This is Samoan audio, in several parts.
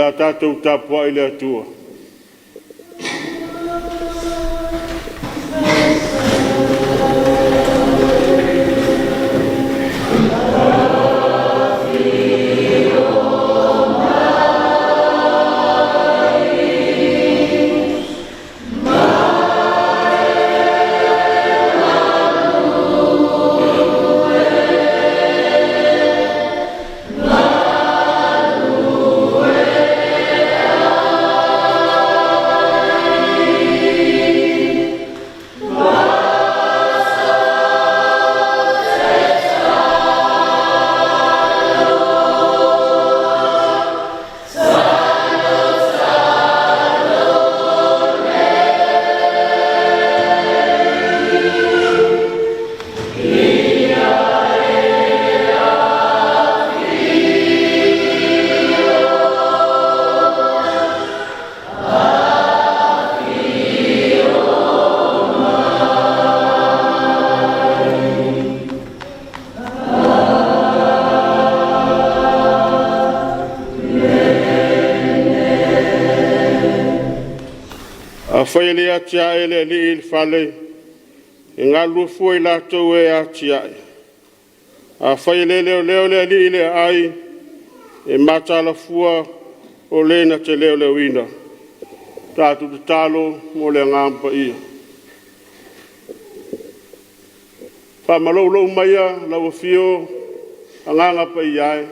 O le a tatou tapuai i le Atua. Afio mai e malu e Afio mai. Afai e le atiae le Alii i le fale, e galulue fua i latou e atiae. Afai e le leoleo le Alii i le aai, e mataala fua o le na te leoleoina. Tatou tatalo mo le Agaga Paia. Faamaloulou maia lau afio Agaga Paia e,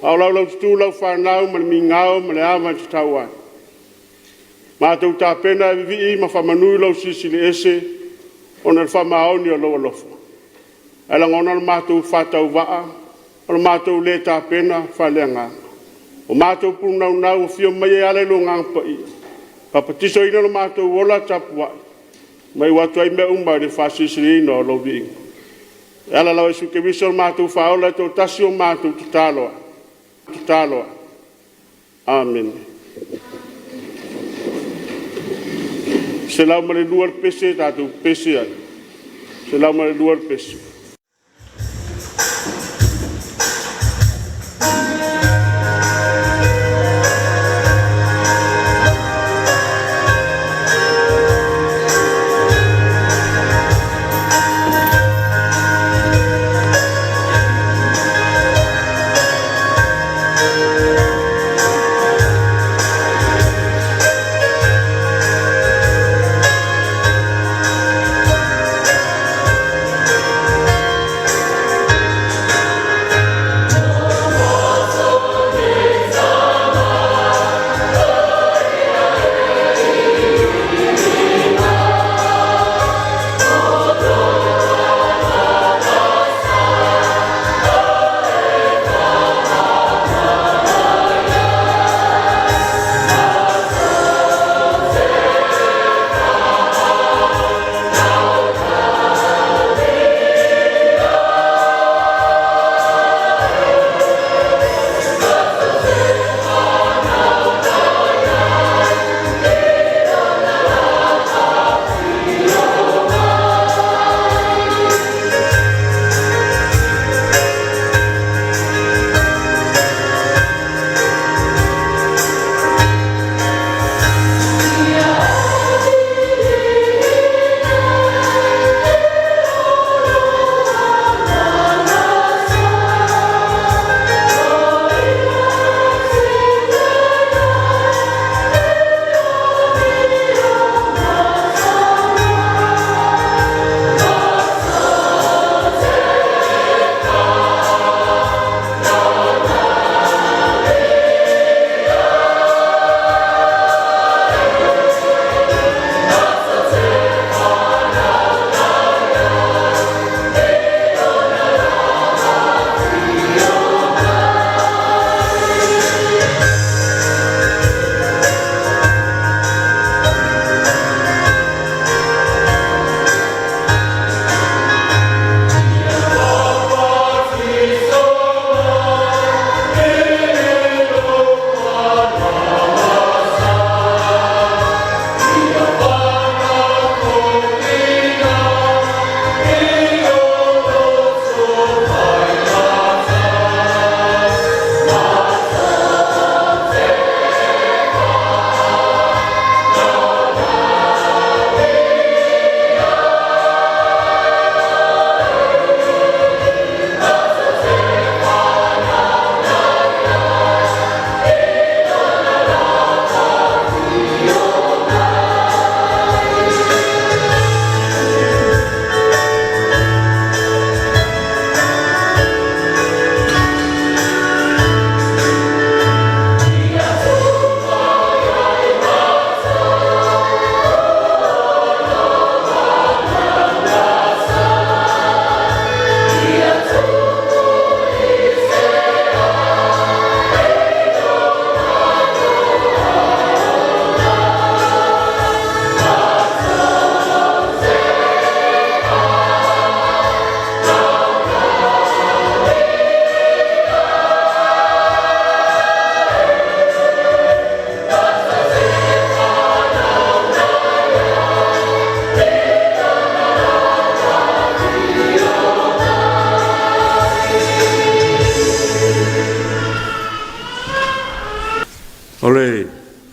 a o laulaututu lau fanau ma le migao ma le ava e tatau ai. Matou tapena e vivii ma faamanu lou Silisili Ese ona o le faamaoni o lou alofa. Ae lagona lo matou faatauvaa ma lo matou le tapena faaleagaga. O matou pulu naunau, afio maia e ala i lou Agaga Paia, papatisoina lo matou ola tapuai ma iu atu ai mea uma i le faasilisiliina o lou viiga. E ala lava i Iesu Keriso o le matou Faaola e toatasi o matou tatalo atu, tatalo atu. Amene. 102 le pese tatou pepese ai. 102 le pese.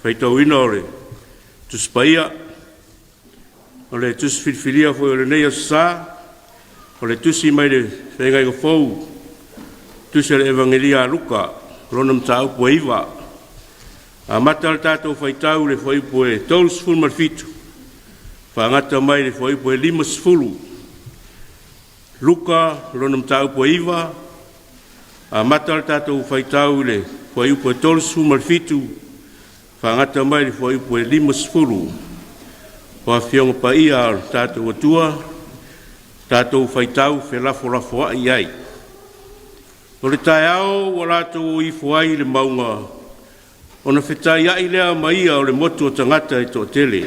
faitauina o le Tusi Paia. O le Tusi filifilia foi o lenei Aso Sa, o le Tusi mai le Feagaiga Fou, Tusi o le Evagelia a Luka, lona mataupu e 9. Amata le tatou faitau i le fuaiupu e 37, faagata mai le fuaiupu e 50. Luka lona mataupu e 9, amata le tatou faitau i le fuaiupu e 37, faagata mai le fuaiupu e 50. O Afioga Paia a lo tatou Atua, tatou faitau felafolafoai ai. O le taeao ua latou o ifo ai i le mauga, ona fetaiai lea ma ia o le motu o tagata e toatele.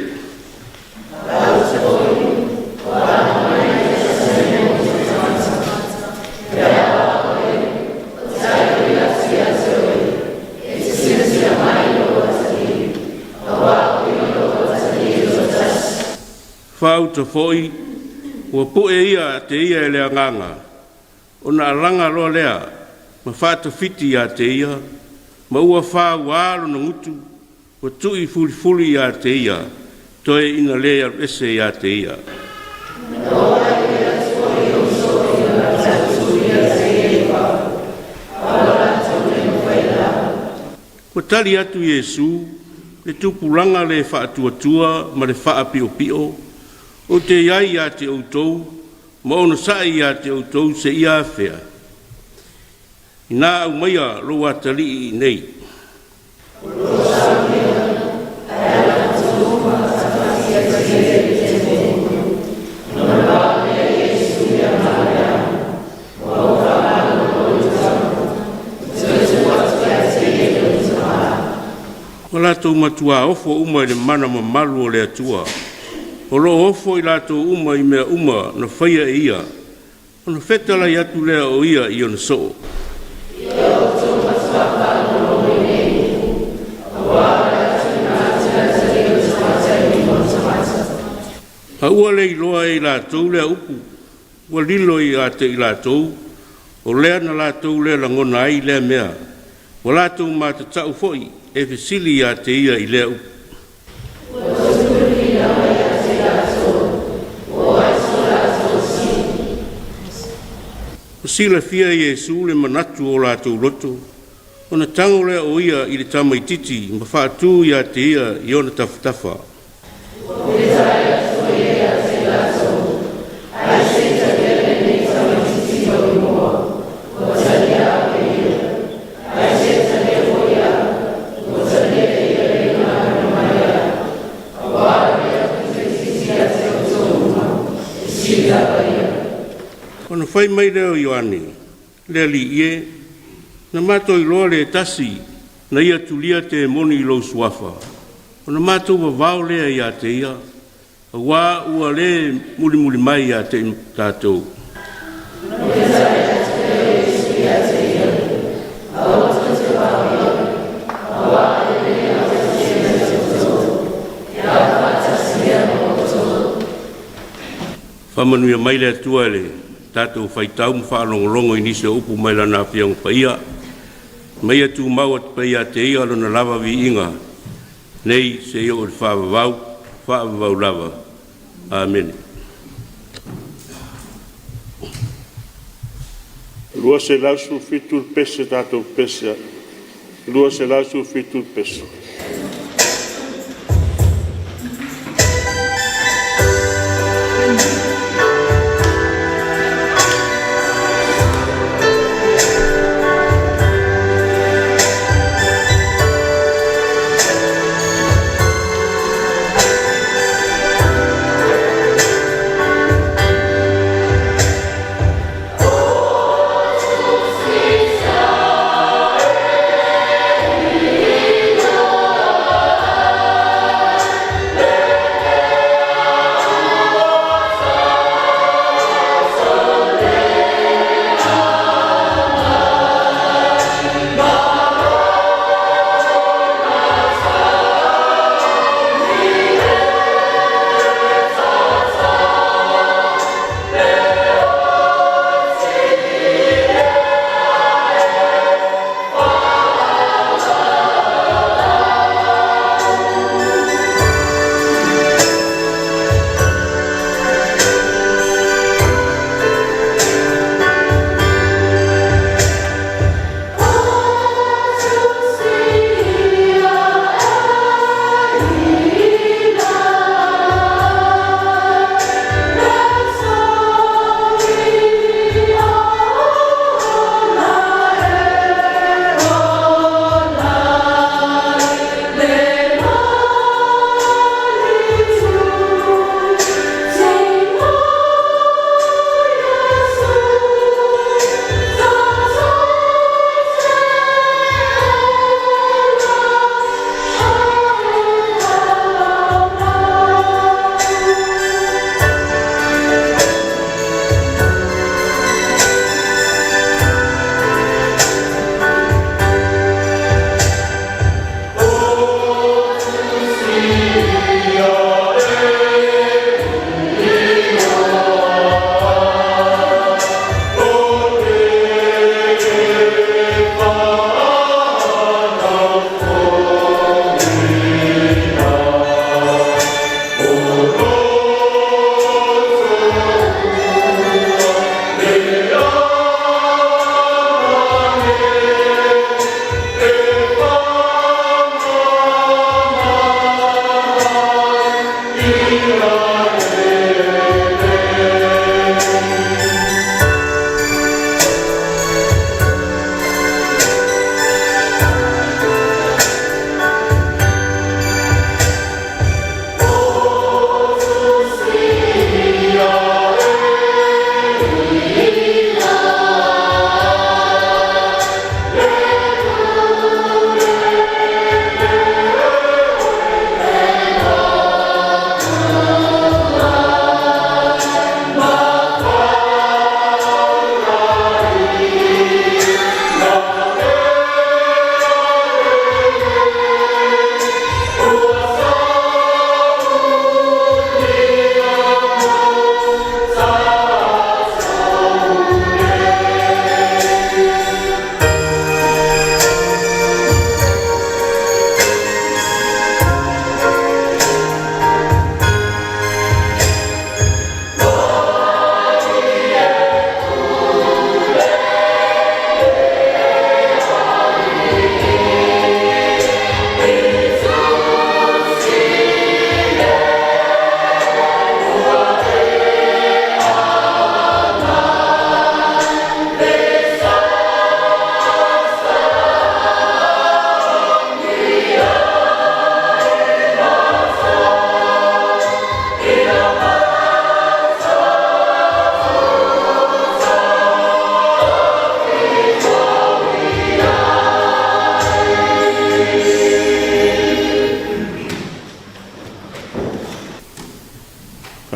Faauta foi, ua pu'e ia te ia e le Agaga, ona alaga loa lea ma faatafiti ia te ia, ma ua fauā lona gutu, ua tu'ufulifuli ia te ia, toe ina lē alu ese ia te ia. Ua tali atu Iesu, “Le tupulaga lē faatuatua ma le faapiopio, ou te i ai ia te outou ma onosai ia te outou seia afea? Ina aumaia lou atalii i inei.” Ua latou matuā ofo uma i le mana mamalu o le Atua, o lo o ofo i latou uma i mea uma na faia e ia. Ona fetalai atu lea o ia i ona soo. A ua le iloa e i latou lea upu, ua lilo ia te i latou, o lea na latou le lagona ai lea mea, ua latou matata'u foi e fesili ia te ia i lea upu. Ua silafia e Iesu le manatu o latou loto, ona tago lea o ia i le tamaitiiti ma faatu ia te ia i ona tafatafa. Ona fai mai lea o Ioane, “Le Alii e, na matou iloa le tasi na ia tulia temoni i lou Suafa, ona matou vavao lea ia te ia, auā ua le mulimuli mai ia te tatou.” Faamanuia mai le Atua i le tatou faitau ma faalogologo i nisi o upu mai Lana Afioga Paia, ma ia tumau atu pea ia te Ia Lona lava viiga nei seia oo i le faavavau, faavavau lava. Amene. 217 le pese tatou pepese ai, 217 le pese.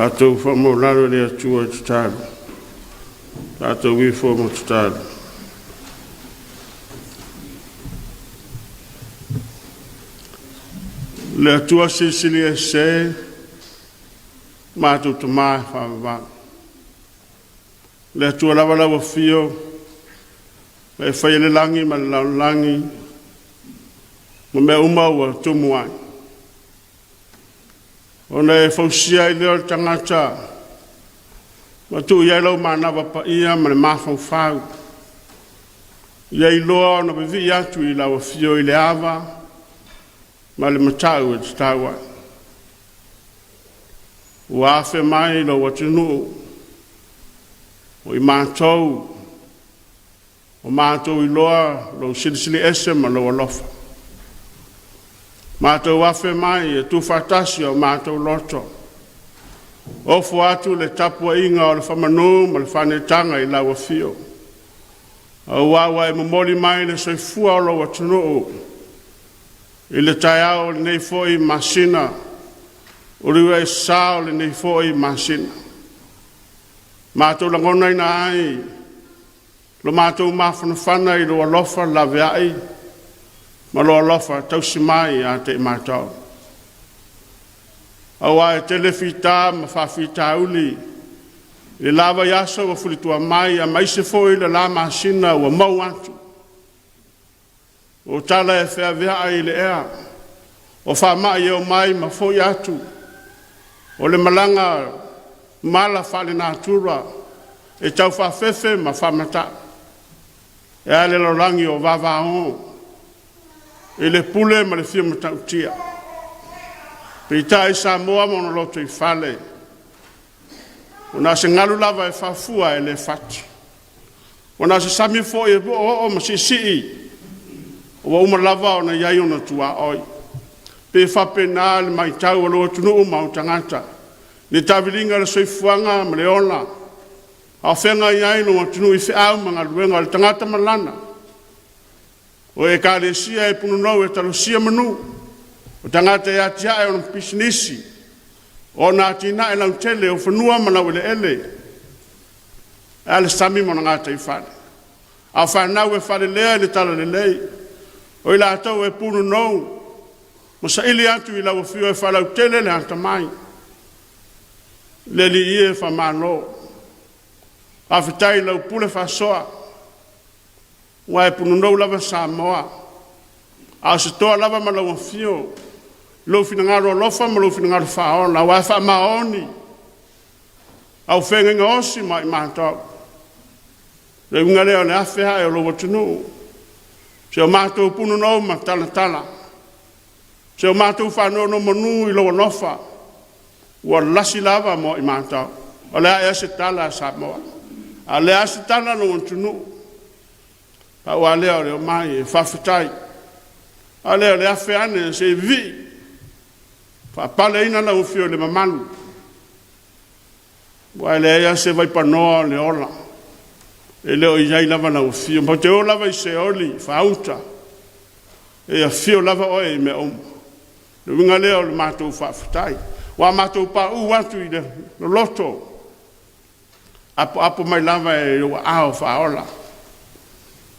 Tatou faamaualalo i le Atua e tatalo. Tatou ifo ma tatalo. Le Atua Silisili Ese, matou Tama e faavavau. Le Atua lava lau afio, na e faia le lagi ma le lalolagi ma mea uma ua tumu ai. Ona e fausia ai lea o le tagata ma tuu i ai lou manava paia ma le mafaufau, ia iloa ona vivii atu i lau afio i le ava ma le matau e tatau ai. Ua afe mai lou atunuu, o i matou, ua matou iloa lou Silisili Ese ma lou alofa. Matou afe mai e tuufaatasi o matou loto, ofo atu le tapuaiga o le faamanu ma le faaneetaga i lau afio, aua ua e momoli mai le soifua o lou atunuu i le taeao o lenei foi masina, o le uluai sesa o lenei foi masina. Matou lagonaina ai lo matou mafanafana i lou alofa laveai ma lou alofa tausi mai ia te i matou. Aua e tele fita ma faafitauli i le la vaiaso ua fulitua mai aemaise foi le la masina ua mou atu. O tala e feaveai i le ea, o faamai e omai ma foi atu, o le malaga mala faalenatura e taufaafefe ma faamata'u. E a le lalolagi o vavao i le pule ma le fia matautia. Peitai Samoa ma ona lotoifale, ua na o se galu lava e faafua ae le fati. Ua na o se sami foi e oooo ma siisii ua uma lava ona i ai ona tuaoi. Pe faapena le matau a lou atunuu ma ona tagata i le taaviliga o le soifuaga ma le ola, a o feagai ai lou atunuu i feau ma galuega, o le tagata ma lana. O Ekalesia e punonou e talosia manu, o tagata e atiae ona pisinisi, o ona atinae lautele, o fanua ma laueleele, ae a le sami ma ona gataifale. A o fanau e faalelea i le talalelei, o i latou e punonou ma saili atu i lau afio e faalautele le atamai. Le Alii e, faamalo. Faafetai i lau pule faasoa, ua e punonou lava Samoa, a o se toa lava ma lau afio, lou finagalo alofa ma lou finagalo faaola, aua e faamaoni au feagaiga osi ma i matou. O le uiga lea o le afe ae o lou atunuu, si o matou punonou ma talatala, si o matou faanonomanu i lou alofa, ua lasi lava mo i matou. O le a ea se tala a Samoa? A o le a se tala a lou atunuu? Pau lava lea o le omai e faafetai. A lea o le afe ane se i vivii, faapaleina lau afio i le mamalu, aua e leai lava se vaipanoa o le ola e le o i ai lava lau afio. Matou te o lava i Seoli faauta, e afio lava oe i mea uma. O le uiga lea o le matou faafetai, ua matou pauu atu i le loloto, apoapo mai lava i ou aao faaola.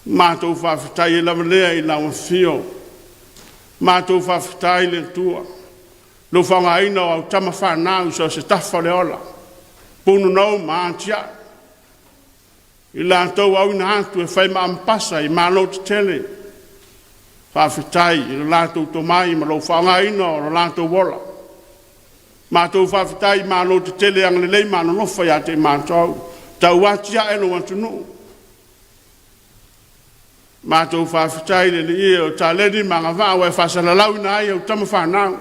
Matou faafetai ai lava lea i lau afio. Matou faafetai i le Atua i lou faaaogaina o au tama fanau i so o se tafa o le ola, punonou ma atiae, i latou ua auina atu e fai ma ambasa i malo tetele. Faafetai i lo latou tomai ma lou faaaogaina o lo latou ola. Matou faafetai i malo tetele agalelei ma alolofa ia te i matou, tau atiae lou atunuu. Matou faafetai i le Alii e, o taleni ma agavaa ua e faasalalauina ai au tama fanau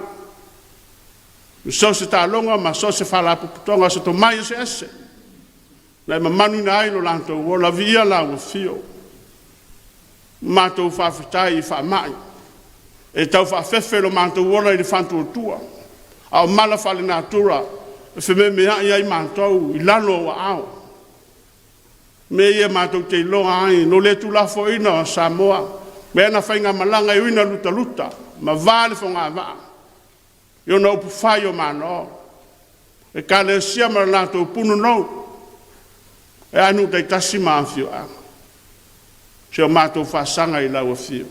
i so o se taaloga ma so o se faalapotopotoga, o se tomai eseese na e mamanuina ai lo latou ola. Viia lau Afio. Matou faafetai i faamai e tau faafefe lo matou ola i le faatuatua, a o mala faalenatura e fememeai ai matou i lalo o ou aao. Mea ia matou te iloa ai lou le tuulafoaiina o Samoa i ana faigamalaga e ui ina lutaluta ma va le fogavaa i ona upufai o Malo. Ekalesia ma le latou punonou, e a nuu taitasi ma afioaga. Si o matou faasaga i lau afio,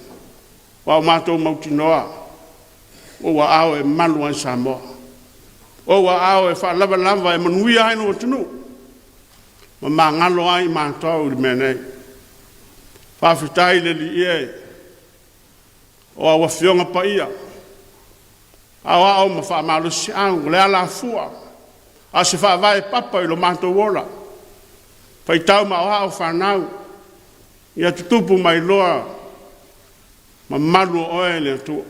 aua ua matou mautinoa, o ou aao e malu ai Samoa. O ou aao e faalavalava e manuia ai lou atunuu, ma magalo ai matou i le mea nei. Faafetai le Alii e, o au Afioga Paia, aoao ma faamalosiau o le alafua, a o se faavae e papa i lo matou ola, faitau ma aoao fanau, ia tutupu mai loa mamalu o oe le Atua.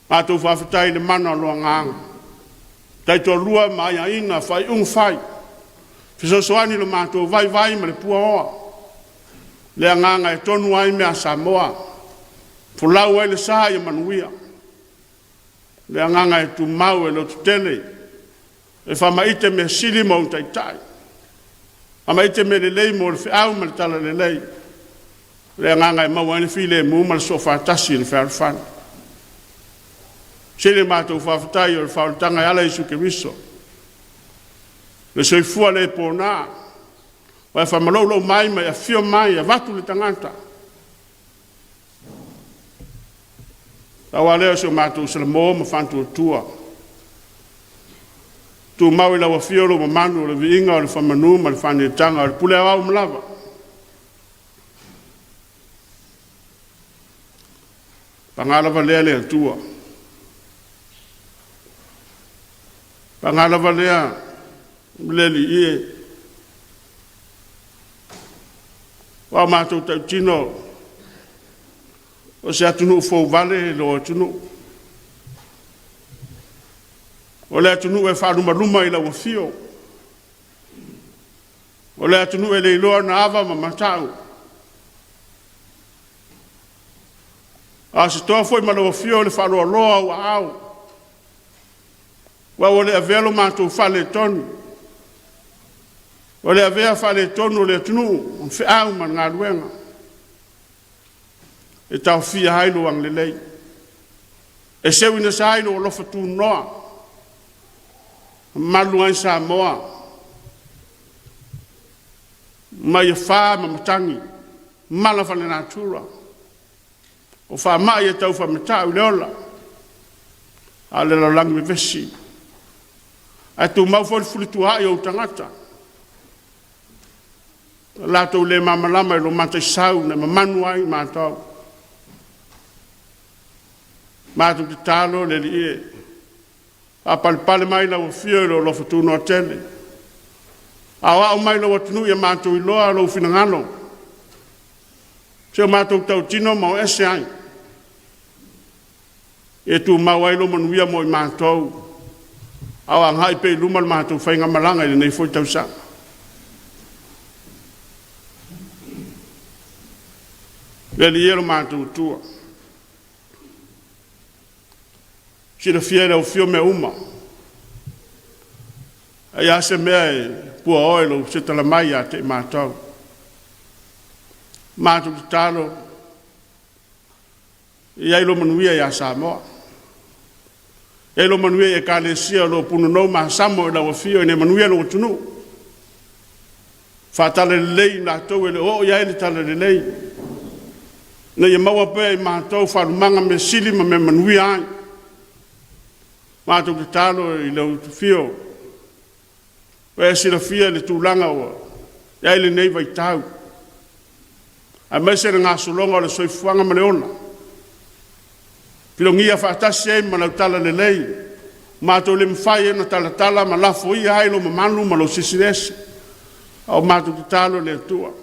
Matou faafetai i le mana o lou agaga, taitoalua ma aiaiga, faaiuga fai, fesoasoani i lo matou vaivai ma le puaoa. Le agaga e tonu ai mea a Samoa, folau ai le sa ia manuia. Le agaga e tumau e lototele, e faamaite mea sili ma ou taitai, faamaite mea lelei mo le feau ma le talalelei. O le agaga e maua ai le filemu ma le soofaatasi i le fealofani. Sili ona matou faafetai o le faaolataga e ala i Iesu Keriso, le soifua le pona, ua e faamaloulou mai ma e afio mai e avatu le tagata. Pau lava lea o so matou salamo ma faatuatua, tumau i lau afio lou mamalu, o le viiga o le faamanu ma le faaneetaga, o le pule aoao uma lava. Paga lava lea le Atua, paga lava lea le Alii e, aua ua matou tautino, o se atunuu fouvale lou atunuu. O le atunuu e faalumaluma i lau afio. O le atunuu e le iloa ona ava ma mata'u. A o se toa foi ma lau afio o le faaloaloa o ou aao, aua ua le avea lo matou faaletonu, o le avea faaletonu o le atunuu ma feau ma galuega e taofia ai lou agalelei, e seuinasa ai lou alofa tunoa, malu ai Samoa mai afa ma matagi, mala faalenatura, o faamai e tau faamata'u le ola, a o le lalolagi vevesi, ae tumau foi le fulitua'i o ou tagata, ua latou le malamalama i lo mataisau na mamanu ai matou. Matou tatalo le Alii e, faapalepale mai lau afio i lou alofa tunoa tele, aoao mai lou atunuu ia matou iloa lou finagalo, se o matou tautino ma o ese ai, ia tumau ai lou manuia mo i matou, a o agai pea i luma le matou faigamalaga i lenei foi tausaga. Le Alii e lo matou Atua, silafia e lau Afio mea uma, e i ai lava se mea e puaoa i lou setala mai ia te i matou. Matou tatalo, ia i ai lou manuia ia Samoa, ia i ai lou manuia i Ekalesia o lo o punonou ma asamo i lau afio ina ia manuia lou atunuu. Faatalalelei i latou e le o oo i ai le talalelei, ina ia maua pea e i matou faalumaga measili ma mea manuia ai. Matou tatalo i lau afio, ua e silafia le tulaga ua i ai lenei vaitau, aemaise le gasologa o le soifuaga ma le ola, filogia faatasi ai ma lau talalelei, ua matou le mafai ai ona talatala ma lafoia ai lou mamalu ma lou Silisili Ese. A o matou tatalo i le Atua,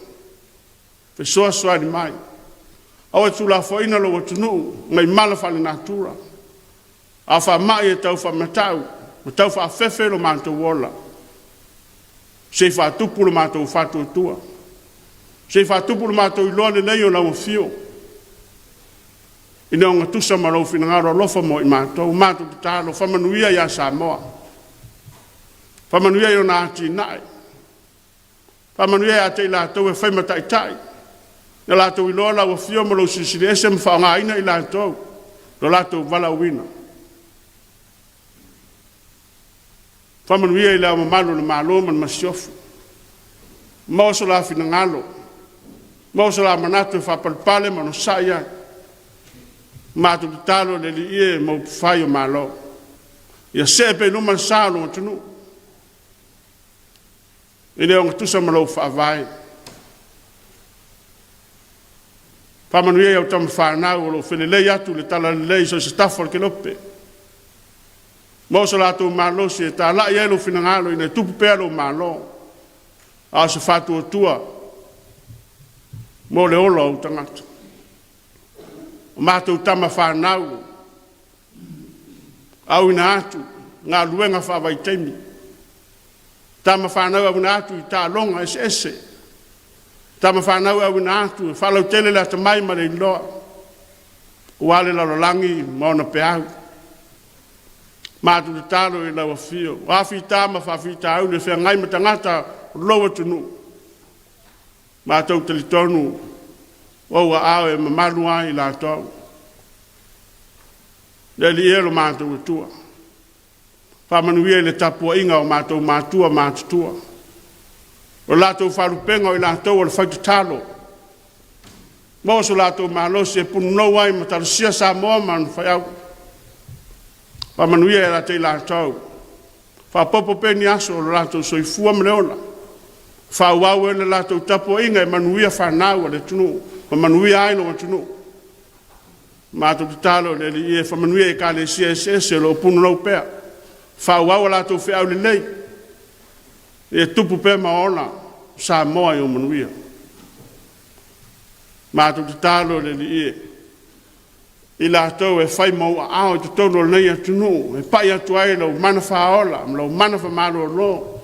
fesoasoani mai, aua e tuulafoaiina lou atunuu mai mala faalenatura, a o faamai e tau faamata'u ma tau faafefe lo matou ola, se i faatupu le matou faatuatua, se i faatupu le matou iloa lelei o lau afio, ina ia ogatusa ma lou finagalo alofa mo i matou. Matou tatalo, faamanuia ia Samoa, faamanuia i ona atinae, faamanuia ia te i latou e fai ma taitai, ia latou iloa lau afio ma lou Silisili Ese ma faaaogaina i latou i lo latou valaauina. Faamanuia i Le Ao Mamalu o le Malo ma le Masiofo, maua so la finagalo, maua so la manatu e faapalepale ma onosai ai. Matou tatalo i le Alii e ma upufai o Malo, ia see pea i luma le sa o lou atunuu i le ogatusa ma lou Faavae. Faamanuia i au tama fanau o lo o felelei atu i le talalelei i so o se tafa o le kelope, maua so latou malosi e talai ai lou finagalo ina ia tupu pea lou Malo, a o se faatuatua mo le ola o ou tagata. O matou tama fanau, auina atu i galuega faavaitaimi, tama fanau auina atu i taaloga eseese, tama fanau auina atu e faalautele le atamai ma le iloa aua le lalolagi ma ona peau. Matou tatalo i lau Afio, o a fita ma faafitauli o feagai ma tagata o lou atunuu, matou te talitonu o ou aao e mamalu ai i latou. Le Alii e lo matou Atua, faamanuia i le tapuaiga a o matou matua matutua, o latou faalupega o i latou o le faitatalo, maua so latou malosi e punonou ai ma talosia Samoa ma ona feau. Faamanuia ia te i latou, faaopoopo pea ni aso o lo latou soifua ma le ola, faaauau ai le latou tapuaiga e manuia fanau a le atunuu ma manuia ai lou atunuu. Matou tatalo i le Alii e faamanuia i Ekalesia eseese o lo o punonou pea, faaauau a latou feau lelei, ia tupu pea ma ola Samoa i ou manuia. Matou tatalo i le Alii e, i latou e fai ma ou aao i totonu o lenei atunuu e pai atu ai lau mana faaola ma lau mana faamalolo,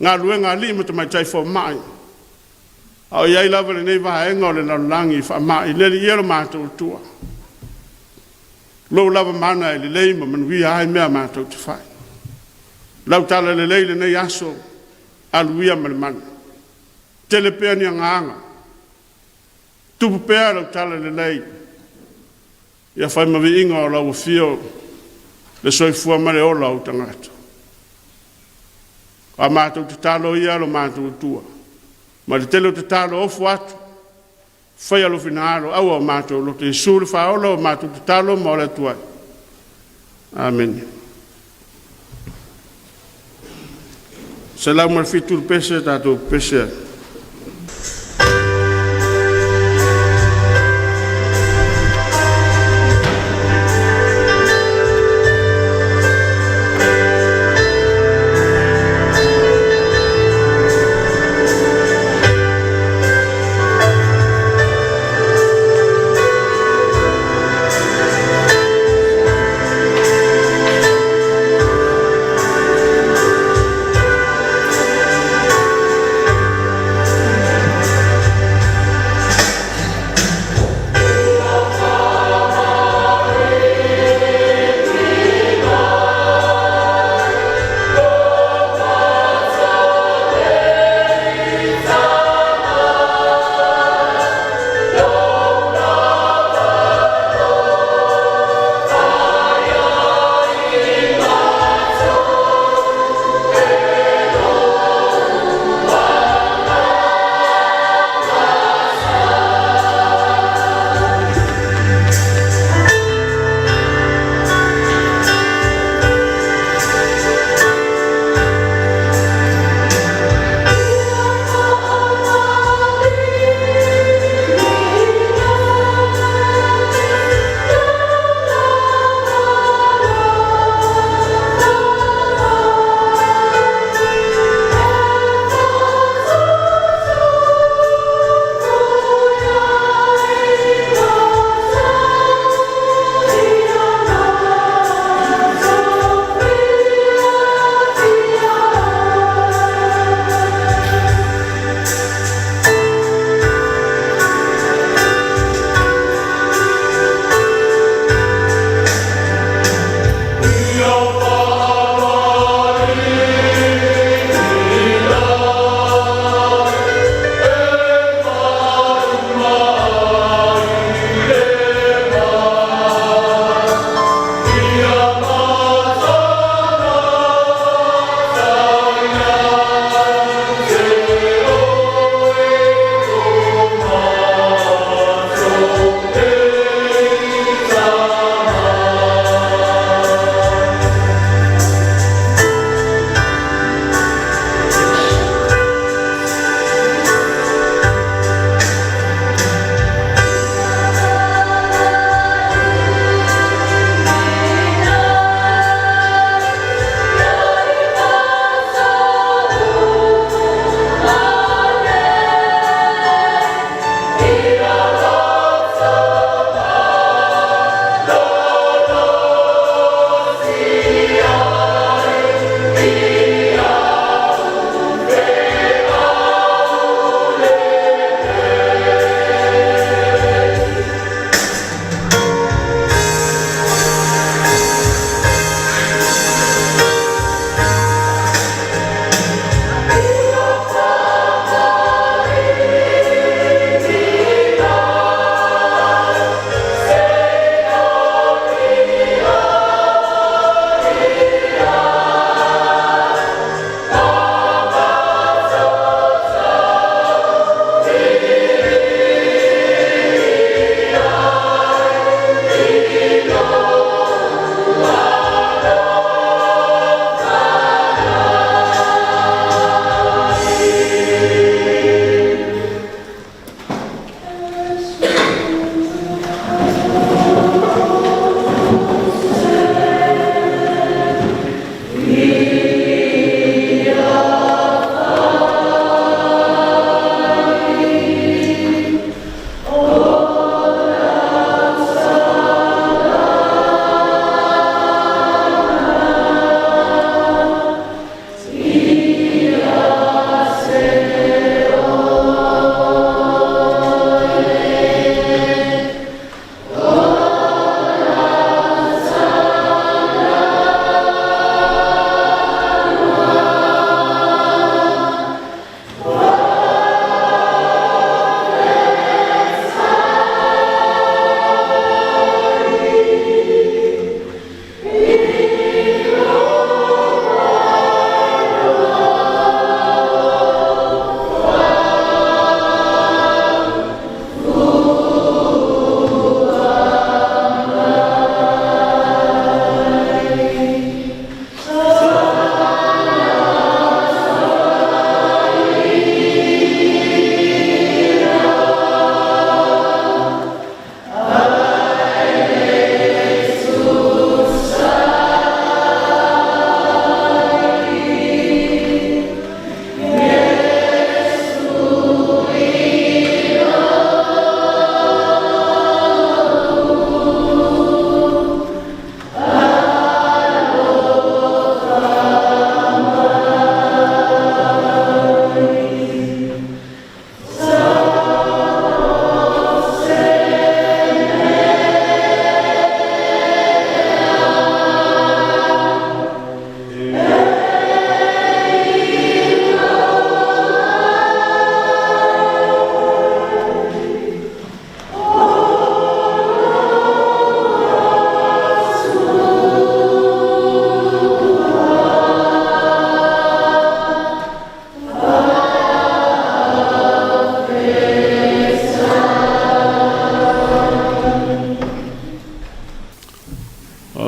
galuega a alii ma tamaitai fomai, a o i ai lava lenei vaega o le lalolagi i faamai. Le Alii e lo matou Atua, o lou lava mana e lelei ma manuia ai mea matou te fai. Lau talalelei i lenei aso, alu ia ma le malu, tele pea ni agaga, tupu pea lau talalelei, ia fai ma viiga o lau afio, le soifua ma le ola o ou tagata. O a matou tatalo ia lo matou Atua, ma le tele o tatalo ofo atu, faia lou finagalo, aua o matou loto. Iesu le Faaola ua matou tatalo ma ole atu ai. Amene. 107 le pese tatou pepese ai.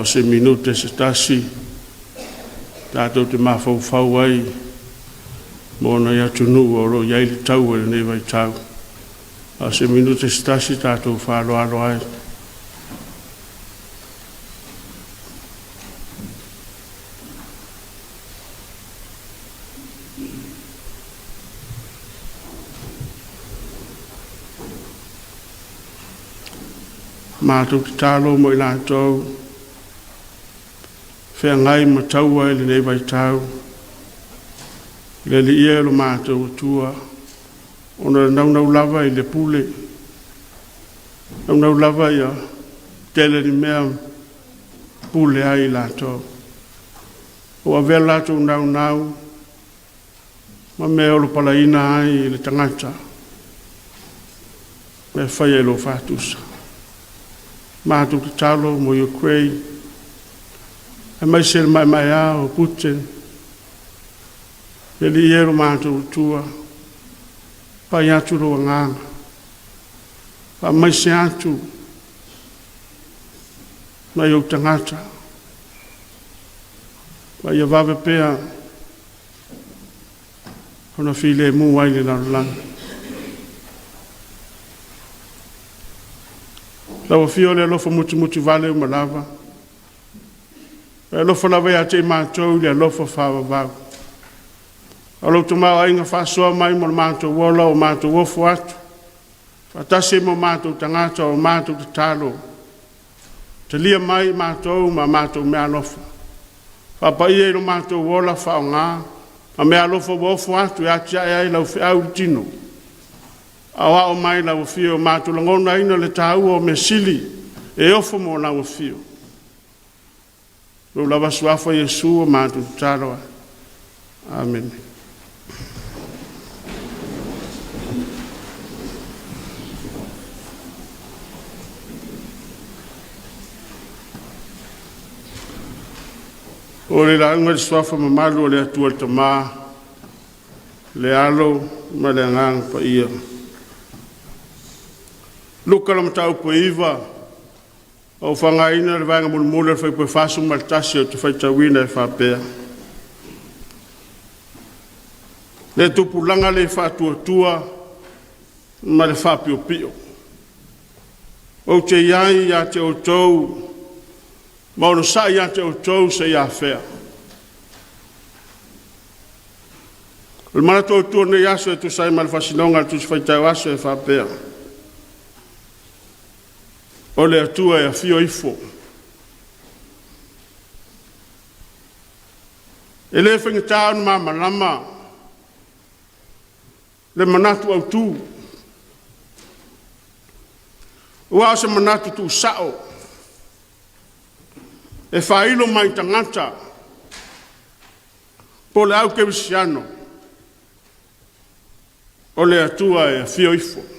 A o se minute se tasi tatou te mafaufau ai mo nai atunuu o lo o i ai le taua i lenei vaitau. A o se minute se tasi tatou faaaloalo ai. Matou tatalo mo i latou feagai ma taua i lenei vaitau, le Alii e o lo matou Atua, ona e naunau lava i le pule, naunau lava ia tele ni mea pule ai i latou. Ua avea le latou naunau ma mea olopalaina ai le tagata, mea faia i lou faatusa. Matou tatalo mo Ukraine, aemaise le maemaea o Putin, le Alii e o lo matou Atua, pai atu lou agaga, faamaise atu nai ou tagata, ma ia vave pea ona filemu ai le lalolagi. Lau Afio o le alofa mutimutivale uma lava, e alofa lava ia te i matou i le alofa faavavau. O lou tamaoaiga faasoa mai mo le matou ola o matou ofo atu, faatasi ai ma o matou tagata o matou tatalo. Talia mai matou ma matou meaalofa. Faapaia i lo matou ola faaaoga ma meaalofa ua ofo atu e atiae ai lau feau i le tino. Aoao mai lau Afio matou lagonaina le taua o measili e ofo mo lau Afio. Lou lava Suafa Iesu o matou tatalo ai. Amene. O le lauga i le Suafa mamalu o le Atua le Tama, le Alo ma le Agaga Paia. Luka mataupu e 9, ua ou faaaogaina le vaega mulimuli o le fuaiupu 41 ou te faitauina e faapea: Le tupulaga le faatuatua ma le faapiopio. Ou te i ai ia te outou ma onosai ia te outou seia afea? O le manatu autu o lenei aso e tusa ai ma le faasinoga a le Tusi Faitau Aso e faapea: O le Atua e afio ifo. E le faigata ona malamalama le manatu autu, aua o se manatu tuusao, e faailo mai tagata po o le au kerisiano, o le Atua e afio ifo.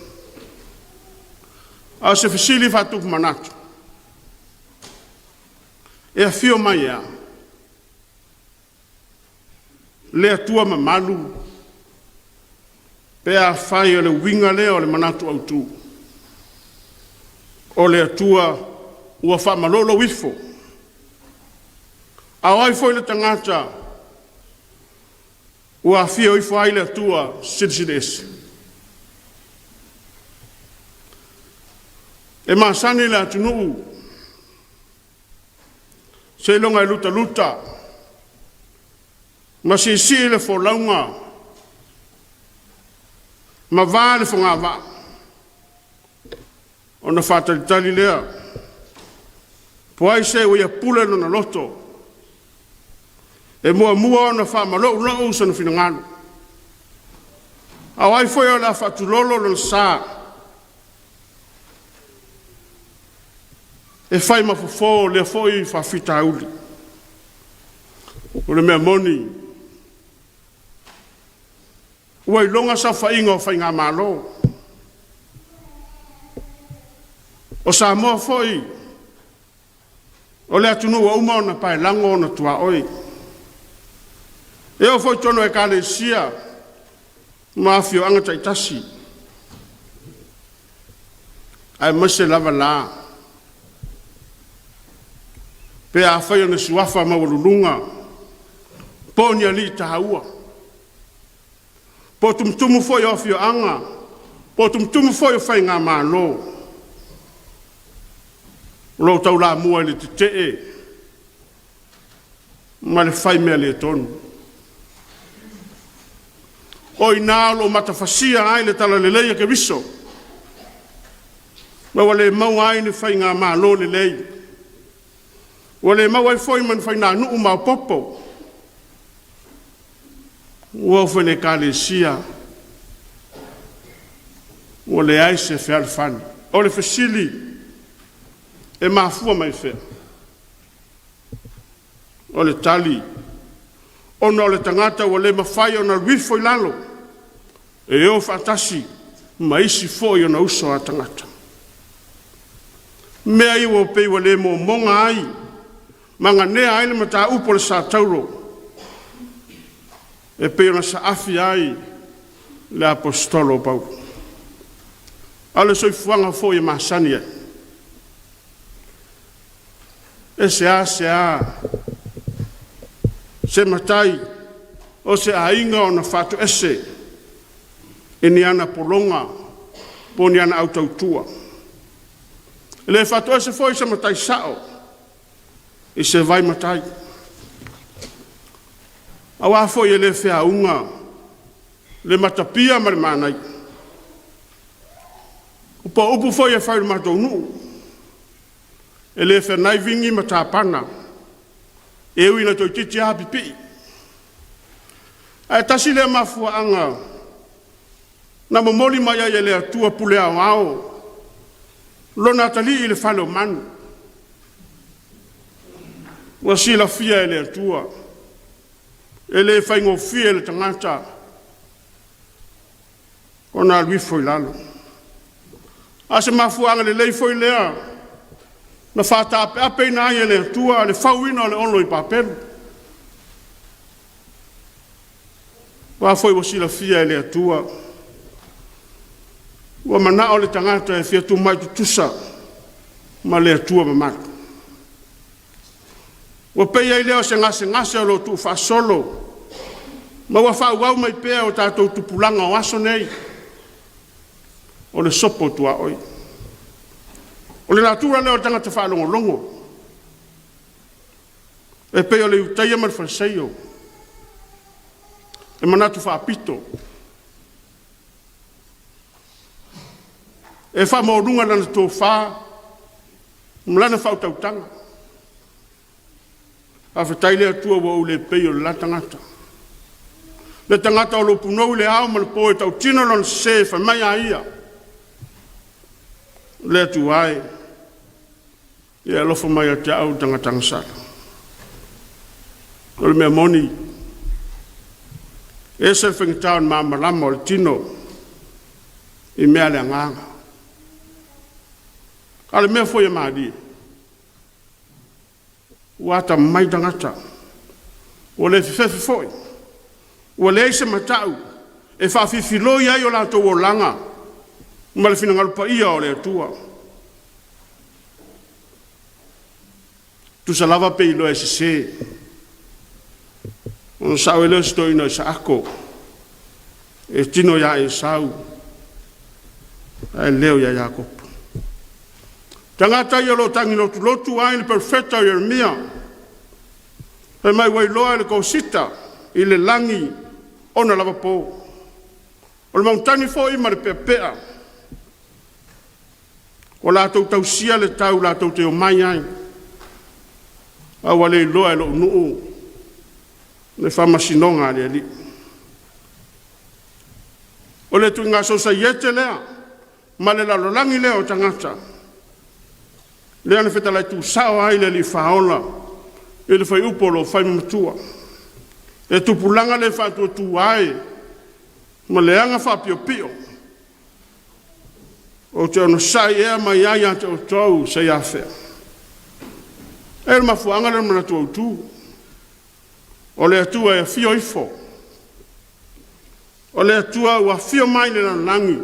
A o se fesili faatupu manatu, e afio mai e a? Le Atua mamalu pe afai o le uiga lea o le manatu autu, o le Atua ua faamalolo ifo. A o ai foi le tagata ua afio ifo ai le Atua Silisili Ese? E masani le atunuu seiloga e lutaluta ma siisii le folauga ma va le fogavaa ona faatalitali lea po o ai se ua ia pule lona loto, e muamua ona faamaloulou sona finagalo. A o ai foi o le a faatulolo lona sa e fai ma fofo o lea foi faafitauli. O le mea moni, ua iloga saofaiga o faigamalo. O Samoa foi, o le atunuu ua uma ona paelago ona tuaoi. E oo foi i totonu o Ekalesia ma afioaga taitasi, aemaise lava la Pe afai o ni suafa maualuluga po o ni alii taua, po o tumutumu foi o afioaga, po o tumutumu foi o faigamalo o lo o taulamua i le tetee ma le fai mea le tonu. O i ina o lo o matafasia ai le talalelei a Keriso ma ua le maua ai ni faigamalo lelei, ua le maua ai foi ma ni faiganuu maopoopo, ua oo foi i le Ekalesia ua leai se fealofani. O le fesili, e mafua mai fea? O le tali, ona o le tagata ua le mafai ona alu ifo i lalo e o faatasi ma isi foi ona uso a tagata. Mea ia ua pei ua le momoga ai ma ganea ai le mataupu a le sa-Tauro e pei ona saafi ai le Aposetolo o Paulo. A o le soifuaga foi e masani ai, e seasea se matai o se aiga ona faatoese i ni ana pologa po o ni ana autautua. E le faatoese foi se matai sa'o i se vaematai, aua foi e le feauga le matapia ma le manaia. Po o upu foi e fai i le matou nuu, e le feagai Vini ma Tapana, e ui ina toeitiiti lava pipii. Ae tasi lea mafuaaga na momoli mai ai e le Atua pule aoao Lona atalii i le fale o manu. Ua silafia e le Atua, e le faigofie le tagata ona alu ifo i lalo. A o se mafuaaga lelei foi lea na faataapeapeina ai e le Atua le fauina o le olo i Papelu. Aua foi ua silafia e le Atua, ua manao le tagata e fia tumai tutusa ma le Atua mamalu. Ua pei ai lea o se gasegase o lo o tuufaasolo ma ua faaauau mai pea e o tatou tupulaga o aso nei, o le sopo tuaoi. O le natura lea o le tagata faalogologo, e pei o le Iutaia ma le Fariseio, e manatu faapito, e faamaualuga lana tofa ma lana faautautaga. Faafetai le Atua ua ou le pei o le la tagata, le tagata o lo o punou i le ao ma le po e tautino lona sese fai mai a ia, “Le Atua e, ia e alofa mai ia te au le tagata agasala.” O le mea moni, e ese le faigata o le malamalama o le tino i mea a le agaga. A o le mea foi e malie, ua atamamai tagata, ua le fefefe foi, ua leai se mata'u e faafifiloi ai o latou olaga ma le finagalo paia o le Atua. Tusa lava pe iloa e sese, ona sao ai lea o si toeaina o Isaako, e tino ia Esau ae leo ia Iakopo. Tagata ia o lo o tagi lotulotu ai le perofeta o Ieremia, fai mai ua iloa e le kosita i le lagi ona lavapo, o le mautani foi ma le peapea, ua latou tausia le tau latou te omai ai, a ua le iloa e lo'u nuu le faamasinoga a le Alii. O le ituaiga sosaiete lea ma le lalolagi lea o tagata lea na fetalai tuusao ai le Alii Faaola i le fuaiupu o lo o fai ma matua. Le tupulaga le faatuatua e ma le aga faapiopio, ou te onosai ea mai ai ia te outou seia afea? E i ai le mafuaaga lea o le manatu autu, o le Atua e afio ifo, o le Atua ua afio mai i le lalolagi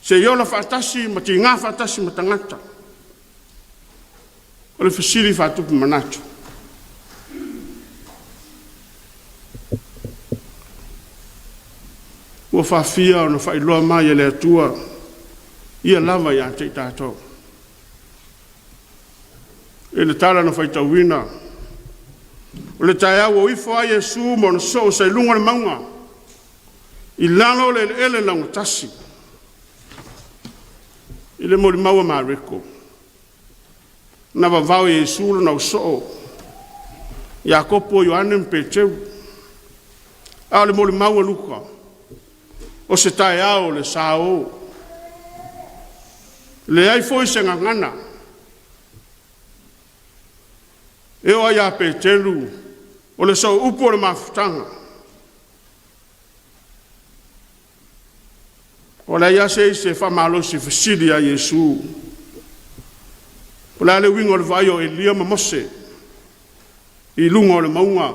se i ola faatasi ma tiga faatasi ma tagata. O le fesili faatupu manatu. Ua faafia ona faailoa mai e le Atua ia lava ia te i tatou. I le tala na faitauina, o le taeao ua o ifo ai Iesu ma ona soo sa i luga o le mauga, i lalo o le eleele laugatasi. I le molimau a Mareko, na vavao e Iesu lona ausoo, Iakopo, Ioane ma Peteru. A o le molimau a Luka, o se taeao o le sao, leai foi se gagana. E oo lava ia Peteru, o le sooupu o le mafutaga. Ua leai lava se isi e faamalosi e fesili ia Iesu, po o le a le uiga o le vaaia o Eli'a ma Mose i luga o le mauga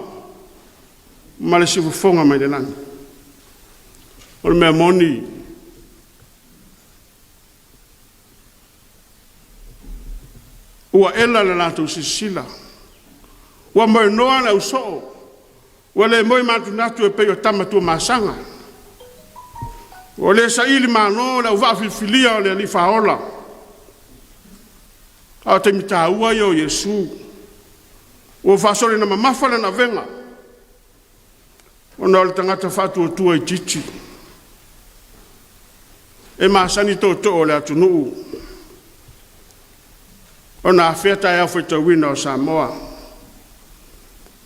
ma le siufofoga mai le lagi. O le mea moni, ua ela le latou silasila, ua moenoa le ausoo, ua le moemanatunatu e pei o tama Tuamasaga, ua le saili malo le auvaa filifilia o le Alii Faaola. A o taimi taua ia o Iesu, ua faasolo ina mamafa lana avega, ona o le tagata faatuatua itiiti. E masani tootoo o le atunuu ona afea taeao faitauina o Samoa,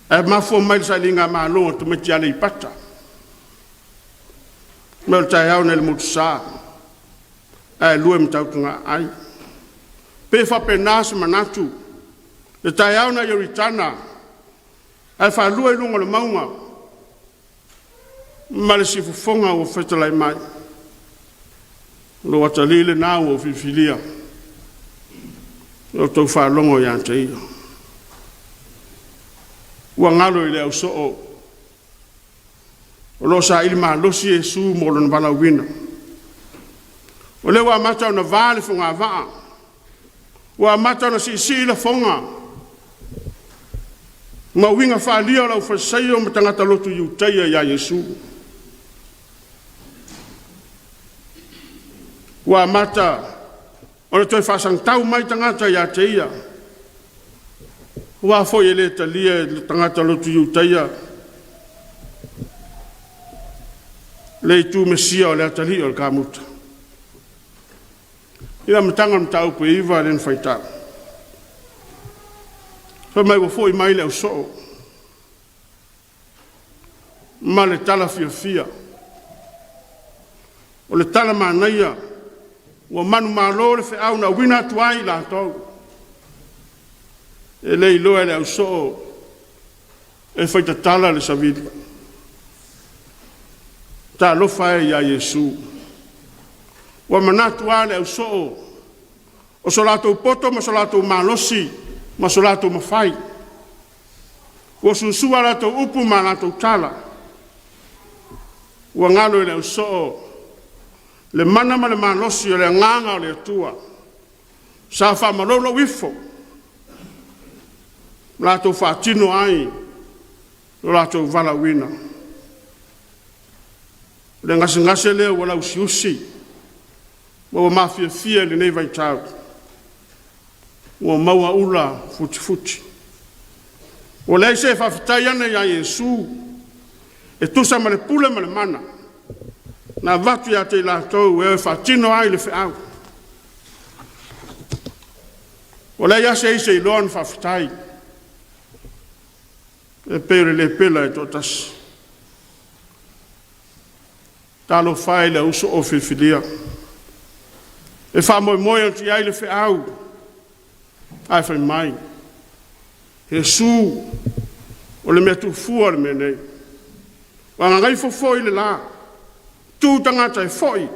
ae mafua mai i le sailigamalo a tamaiti Aleipata. Ma o le taeao nai le Motusa ae lua i Matautu-na-aai. Pe faapena se manatu, le taeao nai Ioritana ae faalua i luga o le mauga ma le siufofoga ua fetalai mai, “Lou atalii lena ua ou filifilia, ia outou faalogo ia te ia.” Ua galo i le ausoo o lo o saili malosi Iesu mo lona valaauina. O lea ua amata ona va le fogavaa. Ua amata ona siisii lafoga ma uiga faaalia o le aufalesaio ma tagata lotu Iutaia ia Iesu. Ua amata ona toe faasagatau mai tagata ia te Ia, aua foi e le talia e tagata lotu Iutaia le itu Mesia o le atalii o le kamuta. I le amataga o le mataupu e 9 lea na faitau, fai mai ua foi mai le ausoo ma le tala fiafia. O le tala manaia, ua manumalo le feau na auina atu ai i latou. E le iloa e le ausoo e faitatala le savili. Talofa e ia Iesu, ua manatu lava le ausoo o so latou poto ma so latou malosi ma so latou mafai. Ua suasua a latou upu ma a latou tala. Ua galo i le ausoo le mana ma le malosi o le agaga o le Atua sa faamalolo ifo ma latou faatino ai lo latou valaauina. O le gasegase lea ua lauusiusi ma ua mafiafia i lenei vaitau, ua maua ula futifuti. Ua leai se faafetai ane ia Iesu e tusa ma le pule ma le mana na avatu ia te i latou e o e faatino ai le feau. Ua leai lava se isi e iloa ona faafetai e pei o le lepela e toatasi. Talofa e i le ausoo filifilia, e faamoemoe atu i ai le feau, ae fai mai, Iesu, o le mea tuufua le mea nei. Ua gagaifo foi le la, tu tagata e foi,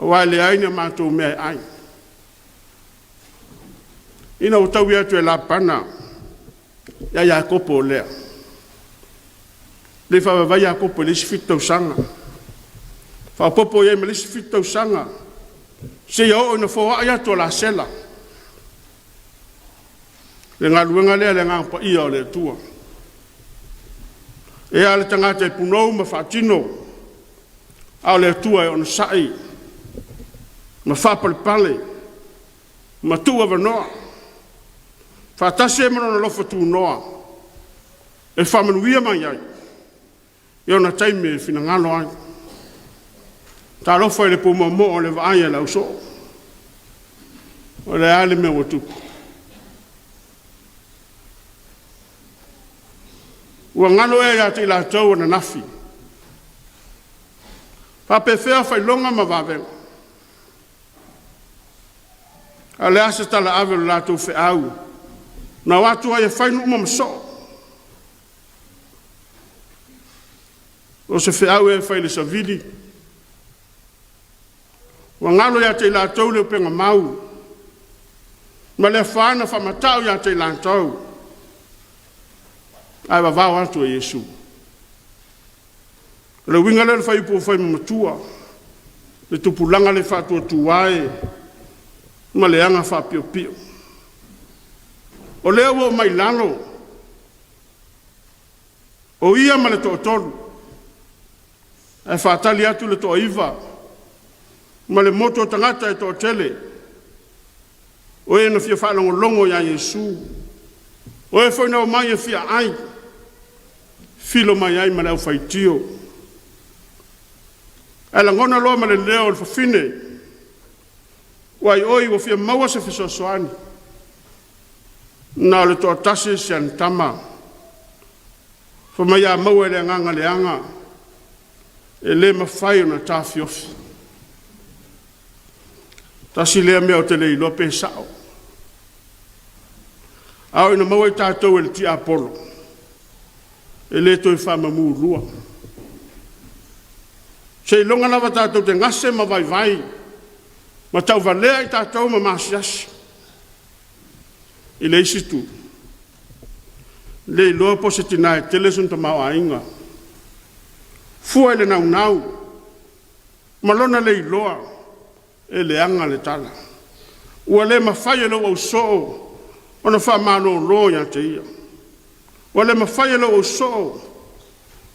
aua e leai ni a matou mea e ai. Ina ua taui atu e Lapana ia Iakopo o Lea, le i faavaivai Iakopo i le isi 7 tausaga, faaopoopo i ai ma le isi 7 tausaga, seia oo ina foai atu o Lasela. Le galuega lea a le Agaga Paia o le Atua. E a le tagata e punou ma faatino, a o le Atua e onosai ma faapalepale ma tuuavanoa, faatasi ai ma Lona alofa tunoa e faamanuia mai ai i ona taimi e finagalo ai. Talofa i le pumoomoo o le vaai a le ausoo, o le a le mea ua tupu? Ua galo ea ia te i latou ananafi? Faapefea faailoga ma vavega? A o le a se talaave o le latou feau na o atu ai e fai nuu ma sosoo? O se feau ea e fai i le savili? Ua galo ia te i latou le upega mau ma le afa na faamata'u ia te i latou ae vavao atu e Iesu. O le uiga lea o le fuaiupu ua fai ma matua, le tupulaga le faatuatua e ma le aga faapiopio. O lea ua oo mai i lalo, o ia ma le toatolu, ae faatali atu le toaiva ma le motu o tagata e toatele o e na fia faalogologo ia Iesu, o e foi na omai e fia ai, filo mai ai ma le aufaitio. Ae lagona loa ma le leo o le fafine ua aioi ua fia maua se fesoasoani, na o le toatasi si ana tama. Fai mai a maua e le agaga leaga, e le mafai ona taofiofi. Tasi lea mea ou te le iloa pe sa'o. A oo ina maua i tatou e le tiapolo, e le toe faamamulu lua. Seiloga lava tatou te gase ma vaivai ma tauvalea i tatou ma maasiasi. I le isi itu, le iloa po o se tina e tele sona tamaoaiga, fua i le naunau ma lona le iloa e leaga le tala. Ua le mafai e lou ausoo ona faamalolo ia te ia. Ua le mafai e lou ausoo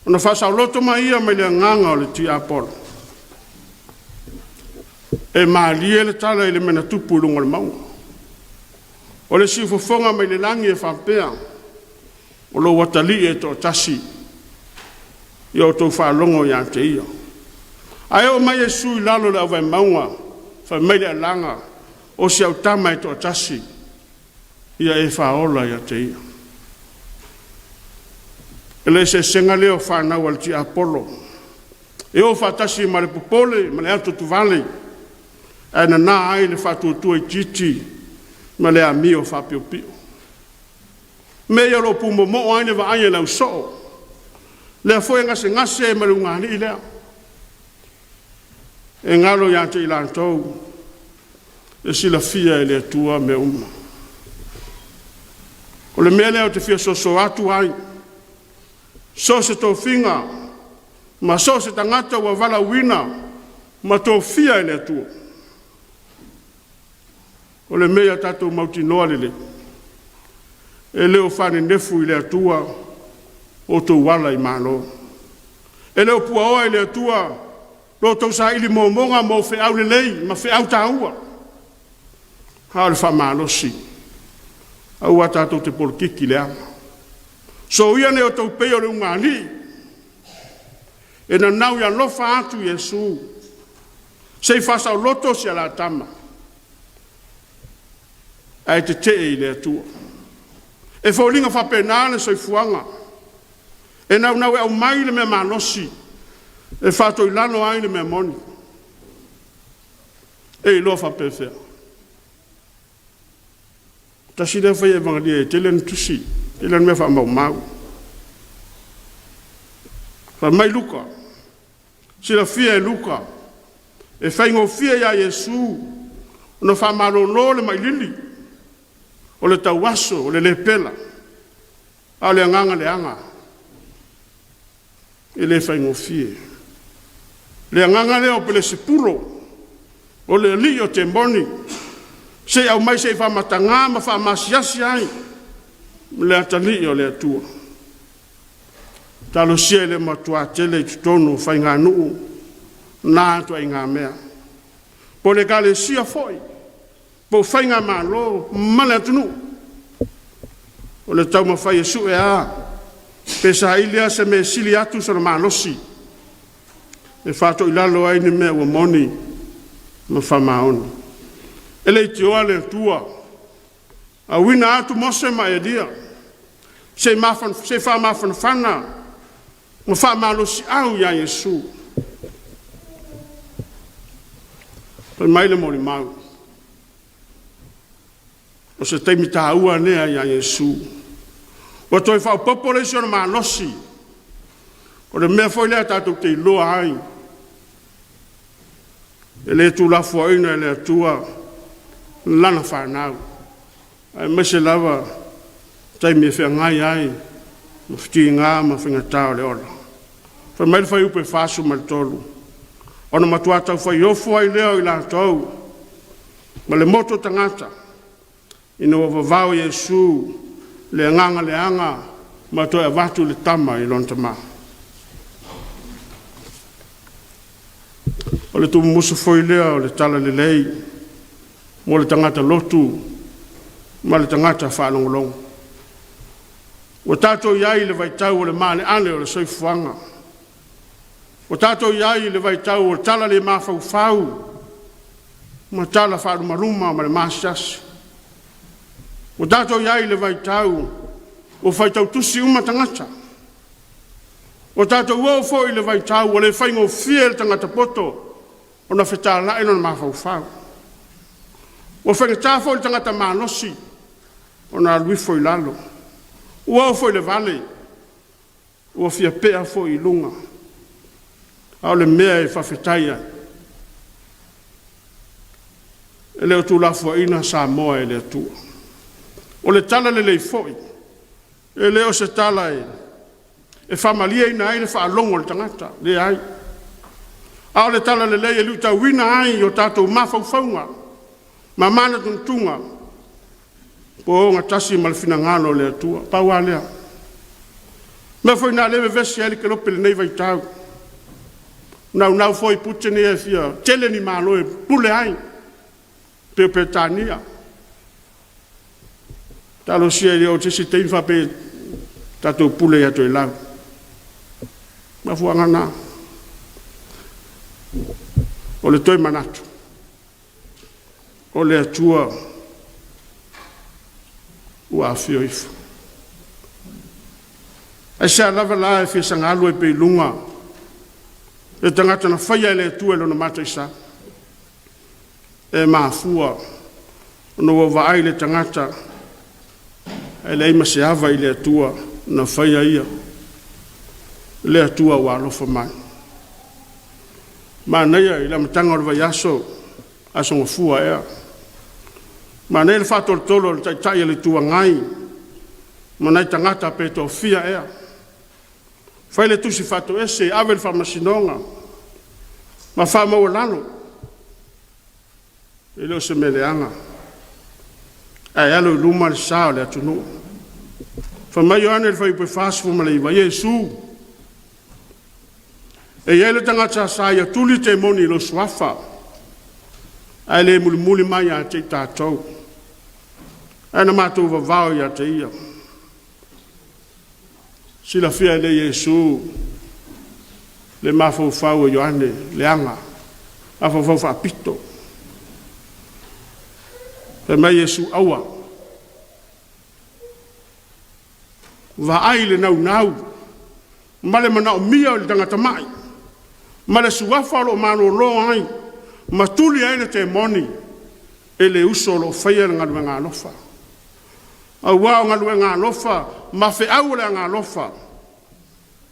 ona faasaoloto mai ia mai le agaga o le tiapolo. E malie le tala i le mea na tupu i luga o le mauga. O le siufofoga mai le lagi e faapea, “O lou atalii e toatasi, ia outou faalogo ia te ia.” Ae oo mai Iesu i lalo i le auvaemauga fai mai le alaga, “O si au tama e toatasi, ia e faaola ia te ia.” O le eseesega lea o fanau a le tiapolo, e o faatasi ma le popole ma le atuatuvale, ae nana ai le faatuatua itiiti ma le amio faapiopio. Mea ia o lo o pumoomoo ai le vaai a le ausoo, lea foi e gasegase ai ma le ulugalii lea. E galo ia te i latou, e silafia e le Atua mea uma. O le mea lea ou te fia soso atu ai, so o se tofiga ma so o se tagata ua valaauina ma tofia e le Atua, o le mea ia tatou mautinoa lelei, e le o faanenefu i le Atua outou ala i malo. E le o puaoa i le Atua lo outou saili momoga mo feau lelei ma feau taua. A o le faamalosi, aua tatou te polokiki leaga. Soia ne i outou pei o le ulugalii e nanau i alofa atu Iesu se i faasaoloto si a la tama, ae tete'e i le Atua. E foliga faapena le soifuaga, e naunau e aumai le mea malosi e faatoilalo ai le mea moni. E iloa faapefea? Tasi lea fai evangeli e tele ana tusi, tele ana mea faamaumau. Fai mai Luka, silafia e Luka, e faigofie ia Iesu ona faamalolo le mai lili, o le tauaso, o le lepela, a o le agaga leaga, e le faigofie. Le agaga lea o Pelesepule, o le alii o temoni, se i aumai se i faamataga ma faamaasiasi ai. Le atalii o le Atua. Talosia e le matua tele i totonu o faiganuu na ituaiga mea. Po o le ekalesia foi, po o faigamalo ma le atunuu. O le taumafai e sue lava pe saili lava se mea e sili atu sona malosi e faatoilalo ai ni mea ua moni ma faamaoni. E leitioa le Atua auina atu Mose ma Elia se i faamafanafana ma faamalosiau ia Iesu. Fai mai le molimau, o se taimi taua lea ia Iesu, ua toe faaopoopo le isi ona malosi. O le mea foi lea tatou te iloa ai, e le tuulafoaina e le Atua lana fanau, aemaise lava taimi e feagai ai ma fitiga ma faigata o le ola. Fai mai le fuaiupu 43, ona matua taufaaiofo ai lea o i latou ma le motu o tagata, ina ua vavao Iesu le agaga leaga ma toe avatu le tama i lona tama. O le tuumumusu foi lea o le talalelei mo le tagata lotu ma le tagata faalogologo. Ua tatou i ai i le vaitau o le maaleale o le soifuaga. Ua tatou i ai i le vaitau o tala le mafaufau ma tala faalumaluma ma le maasiasi. Ua tatou i ai i le vaitau ua faitau tusi uma tagata. Ua tatou oo foi i le vaitau ua le faigofie i le tagata poto ona fetalai lona mafaufau. Ua faigata foi i le tagata malosi ona alu ifo i lalo. Ua oo foi i le vale, ua fia pea foi i luga. A o le mea e faafetai ai, e le o tuulafoaina Samoa e le Atua. O le talalelei foi, e le o se tala e faamalieina ai le faalogo a le tagata, leai. A o le talalelei e luitauina ai o tatou mafaufauga ma manatunatuga ua ogatasi ma le finagalo o le Atua. Pau lava lea. O le mea foi lena o lea e vevesi ai le kelope i lenei vaitau, naunau foi Putin ia e fia tele ni malo e pule ai pei o Peretania. Talosia ia oo i se isi taimi faapea tatou pule ia Toelau. O mafuaaga na. O le toe manatu, o le Atua ua afio ifo. Aisea lava la e fia saga alu ai pea i luga le tagata na faia e le Atua i lona mataisa? E mafua ona ua vaai le tagata e leai ma se ava i le Atua na faia ia, le Atua ua alofa mai. Manaia i le amataga o le vaiaso, Aso Gafua ea, manaia le faatolotolo a le Taitai o le Itu Agai ma nai tagata pe toafia ea, fai le tusi faatoese, ave i le Faamasinoga ma faamaualalo, e le o se mea leaga, ae alo i luma le sa o le atunuu. Fai mai Ioane i le fuaiupu e 49, Iesu, e i ai le tagata sa ia tuli temoni i lou suafa, ae le mulimuli mai ia te i tatou. Ae na matou vavao ia te ia. Silafia e le Iesu le mafaufau o Ioane, leaga, mafaufau faapito. Fai mai Iesu, “Aua, vaai i le naunau ma le manaomia o le tagata mai ma le suafa o lo o malolo ai ma tuli ai le temoni e le uso o lo o faia le galuega alofa. Aua o galuega alofa ma feau o le agaalofa,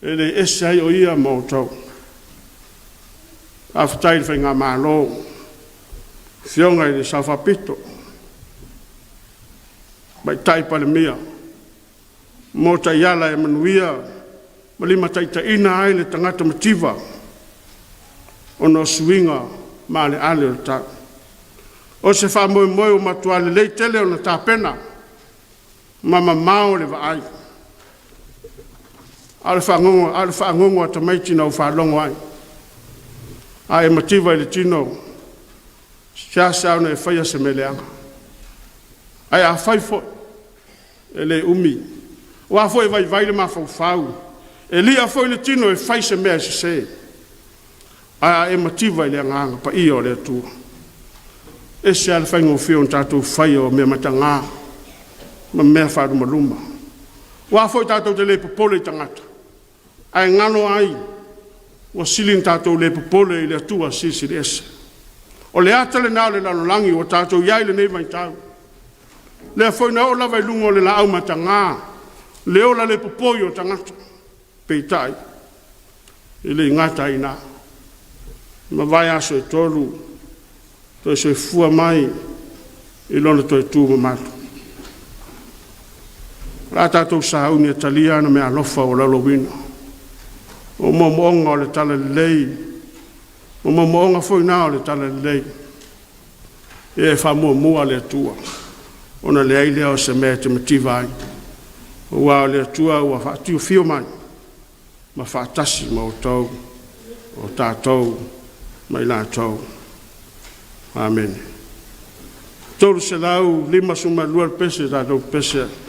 e le ese ai o ia ma outou.” Faafetai i le faigamalo, Afioga i le Sao Faapito, Tamaitai Palemia, mo taiala e manuia ma limataitaiina ai le tagata mativa ona o suiga maaleale o le tau. O se faamoemoe ua matua lelei tele ona tapena. ma mamao le vaai, a o le fagogo a tamaiti na ou faalogo ai. A e mativa i le tino, e seasea ona e faia se mea leaga. Ae a fai foi, e le umi, aua foi e vaivai le mafaufau, e li'a foi le tino e fai se mea e sese. Ae a e mativa i le agaga paia o le Atua, e ese lava le faigofie ona tatou faia o mea mataga ma mea faalumaluma. Aua foi tatou te le popole i tagata, ae galo ai ua sili ona tatou le popole i le Atua Silisili Ese. O le ata lena o le lalolagi ua tatou i ai i lenei vaitau, lea foi na oo lava i luga o le laau mataga le ola le popoi o tagata. Peitai, e le i gata ai i ina, mavae aso e tolu toe soifua mai i lona toe tu mamalu. O le a tatou sauni e talia ana meaalofa ua laulauina. O moomooga o le talalelei, o moomooga foi na o le talalelei. Ia e faamuamua le Atua ona leai lea o se mea e te mativa ai, aua o le Atua ua faatu afio mai ma faatasi ma outou, o tatou ma i latou. Amene. 352 le pese tatou pepese ai.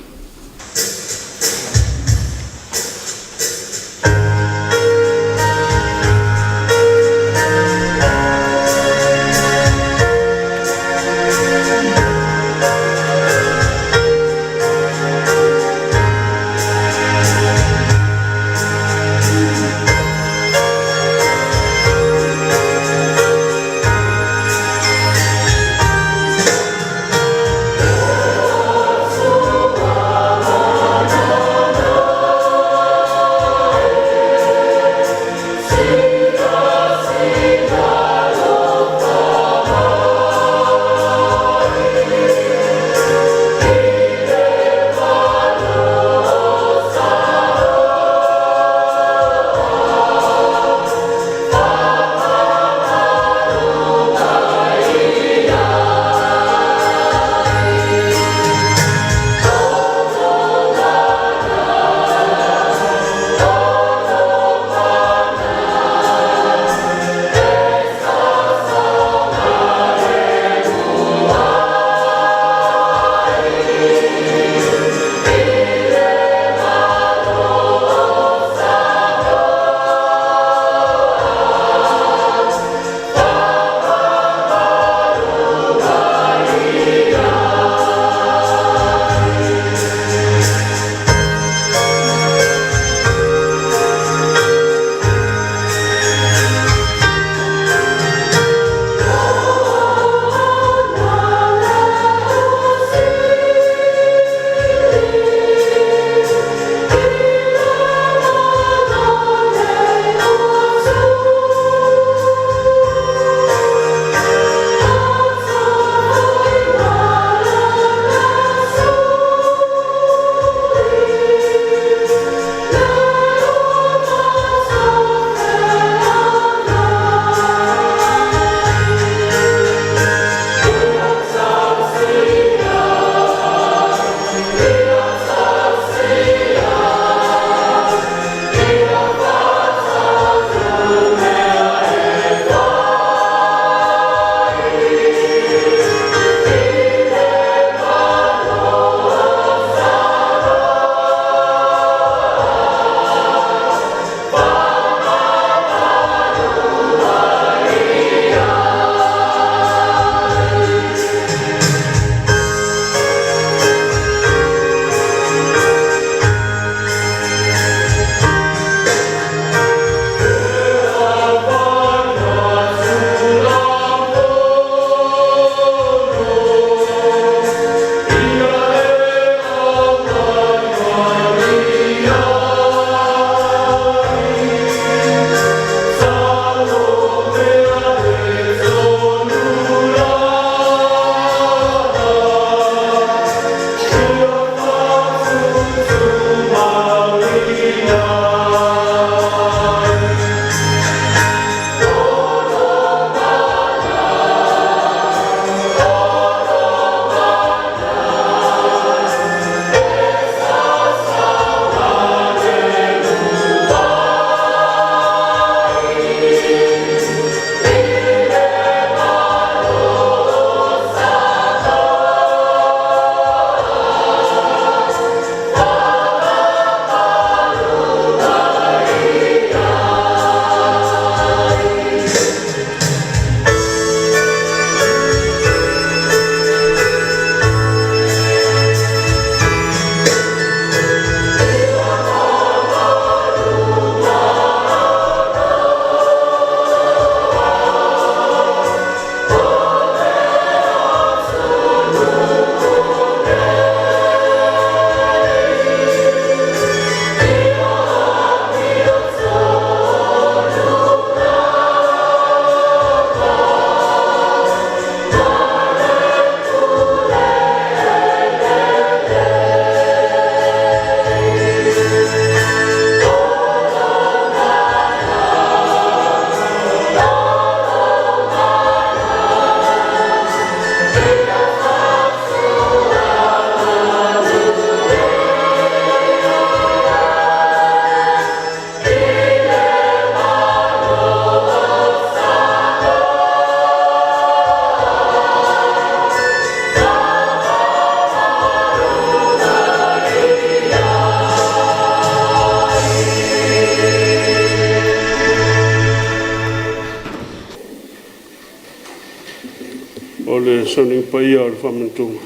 o le Sauniga Paia o le Faamanatuga.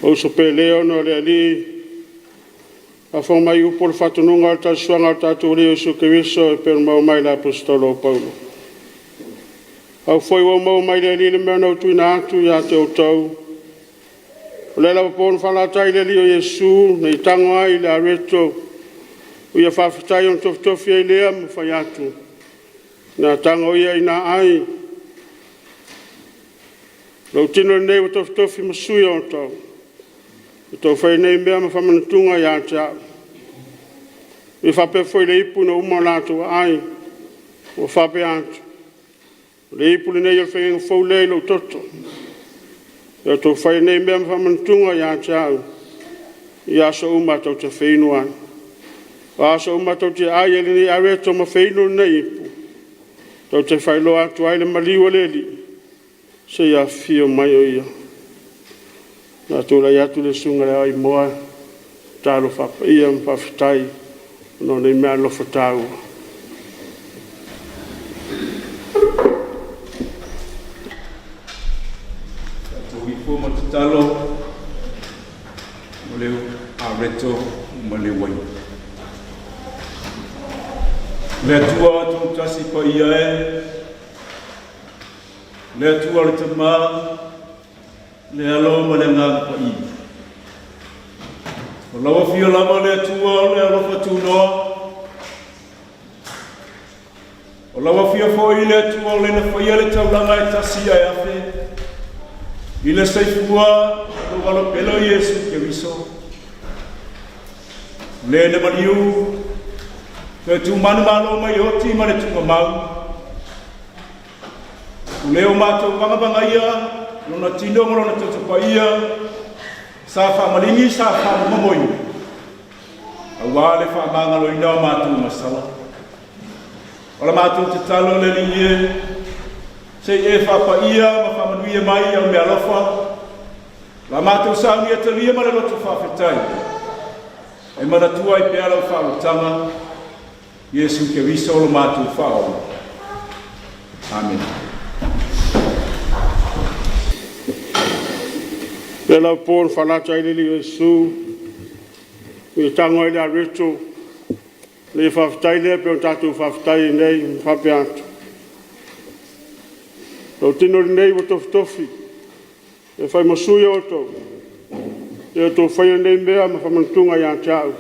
Ou uso pele ona o le Alii, faafofoga mai upu o le faatonuga o le taliasuaga o le tatou Alii Iesu Keriso e pei ona maua mai le Aposetolo o Paulo. Au foi ua ou maua mai le Alii le mea na ou tuuina atu ia te outou, o le ala po na faalata ai le Alii o Iesu ina ia tago ai i le areto ua ia faafetai ona tofotofi ai lea ma fai atu, “Na tago ia ina ai, lou tino lenei ua tofotofi ma sui o outou. Ia outou faia nei mea ma faamanatuga ia te au.” E faapea foi le ipu ina uma ona latou aai, ua faapea atu, “O le ipu lenei o le faiga fou lea i lou toto. Ia outou faia nei mea ma faamanatuga ia te au, i aso uma tou te feinu ai. O aso uma tou te ai ai i lenei areto ma feinu lenei ipu, tou te faailoa atu ai le maliu o le Alii, seia afio mai o Ia. O le a tulai atu le Susuga i le Ao Aimoa e tatalo faapaia ma faafetai ona o nei meaalofa taua. Tatou ifo ma tatalo mo le areto ma le uaina. Le Atua Tutasi paia e, le Atua le Tama, le Alo ma le Agaga Paia. O lau afio lava le Atua o le alofa tunoa. O lau afio foi le Atua o le na faia le taulaga e tasi ae afe, i le soifua o lou alo pele o Iesu Keriso. O le na maliu, toe tumanu malo mai le oti ma le tugamau, o le o matou vagavagaia lona tino ma lona toto paia, sa faamaligi sa faamamomoina, auā le faamagaloina o matou masala. O la matou tatalo le Alii e, se i e faapaia ma faamanuia mai au meaalofa, la matou saunia talia ma le loto faafetai, e manatua ai pea lau faaalotaga, Iesu Keriso lo matou Faaola. Amene. Le lau po na faalata ai le Alii o Iesu, ua ia tago ai le areto, le faafetai lea pei ona tatou faafetai ai nei ma faapea atu, “Lou tino lenei ua tofotofi e fai ma sui o outou. Ia outou faia nei mea ma faamanatuga ia te au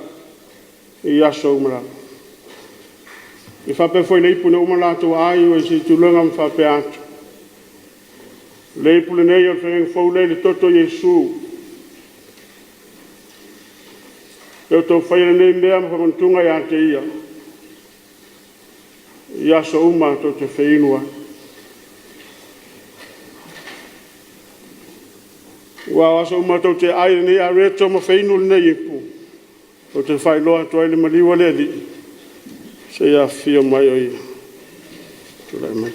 i aso uma lava.” E faapea foi i le ipu ina ua uma ona latou aai ua ia ma faapea atu, “O le ipu lenei o le faiga fou lea i le toto o Iesu. Ia outou faia lenei mea ma faamanatuga ia te ia, i aso uma tou te feinu ai. Aua o aso uma tou te aai ai i lenei areto ma feinu lenei ipu, tou te faailoa atu ai le maliu o le Alii, seia afio mai o Ia. Tulai mai.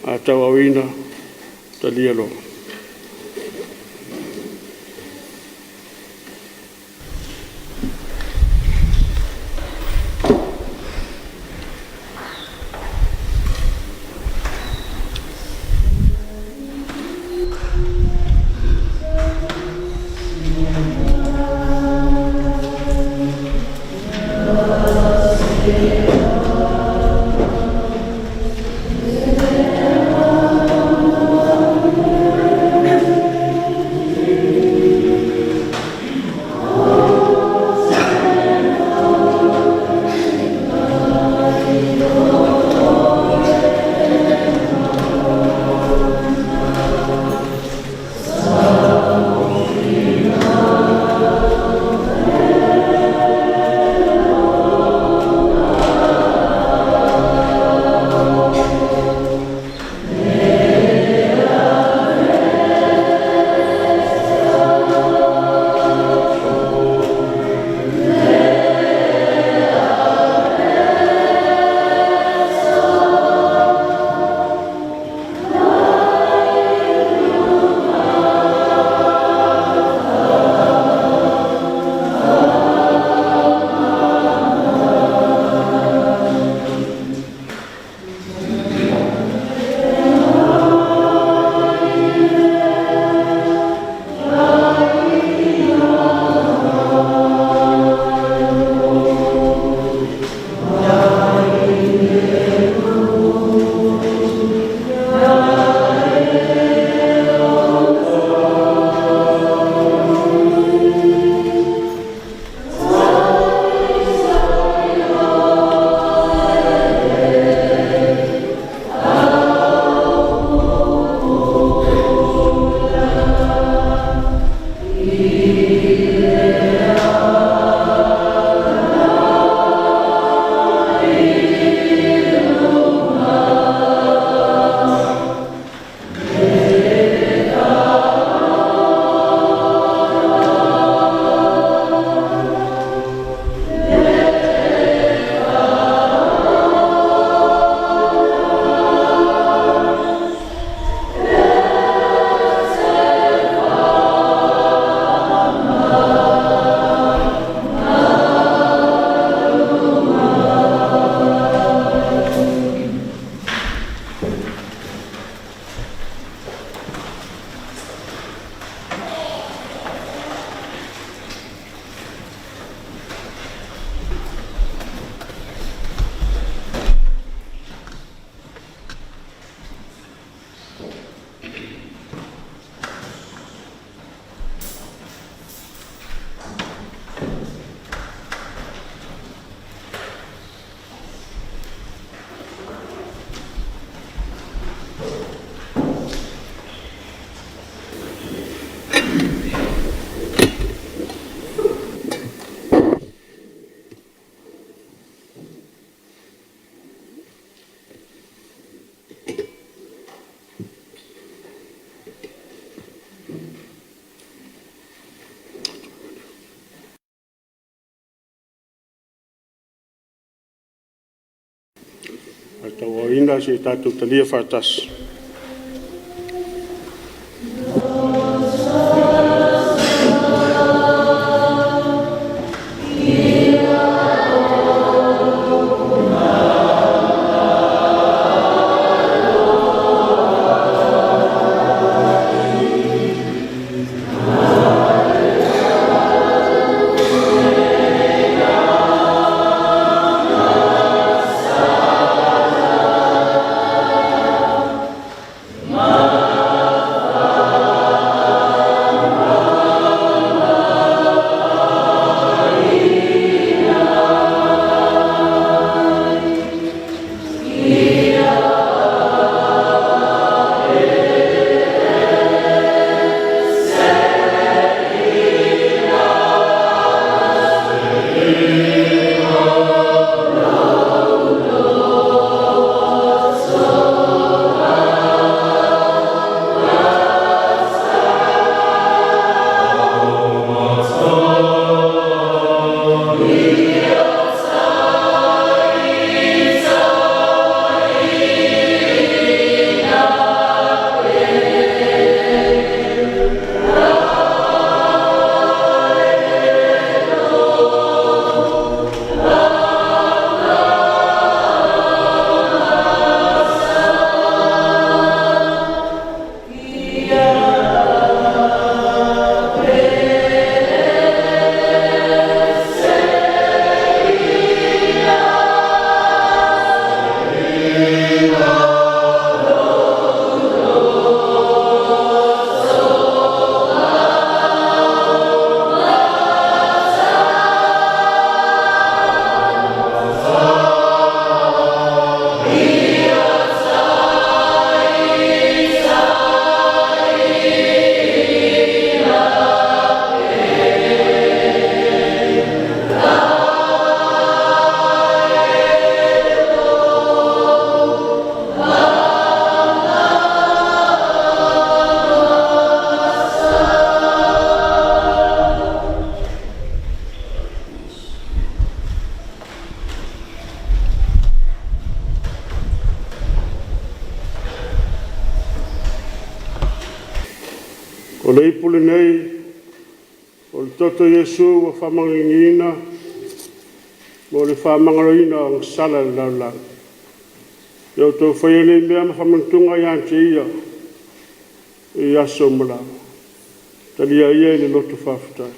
A tauaoina, talia loa. Tauaoina, se i tatou talia faatasi. O le ipu lenei o le toto o Iesu ua faamagaloina mo le faamagaloina o agasala a le lalolagi. Ia outou faia nei mea ma faamanatuga ia te Ia i aso uma lava. Talia ia i le loto faafetai.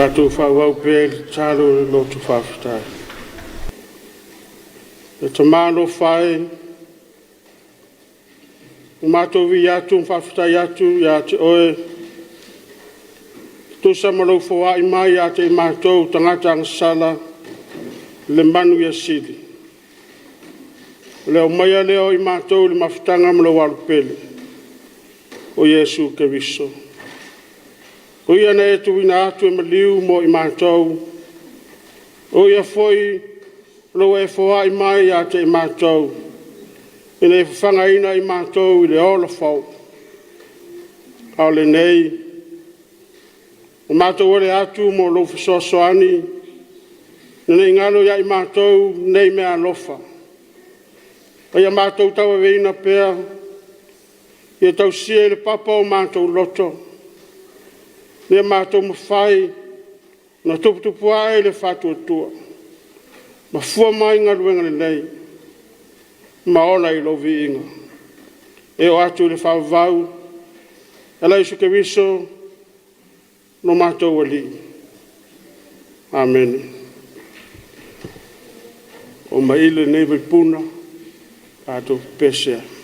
Tatou faaauau pea i le tatalo i le loto faafetai. Le Tama alofa e, ua matou ui atu ma faafetai atu ia te Oe, e tusa ma lou foai mai ia te i matou tagata agasala le manuia sili. O le aumaia lea o i matou i le mafutaga ma lou Alo pele, o Iesu Keriso. O Ia na e tuuina atu e maliu mo i matou, o Ia foi o lo ua e foai mai ia te i matou, ina ia fafagaina i matou i le ola fou. A o lenei, ua matou ole atu mo lou fesoasoani, ina ne i galo ia i matou nei meaalofa, a ia matou tauaveina pea, ia tausia i le papa o matou loto, ina ia matou mafai ona tuputupuae le faatuatua ma fua mai i galuega lelei. ma ola i lou viiga. E oo atu i le faavavau, e ala Iesu Keriso lo matou Alii. Amene. O maile nei vaipuna, tatou pepese ai.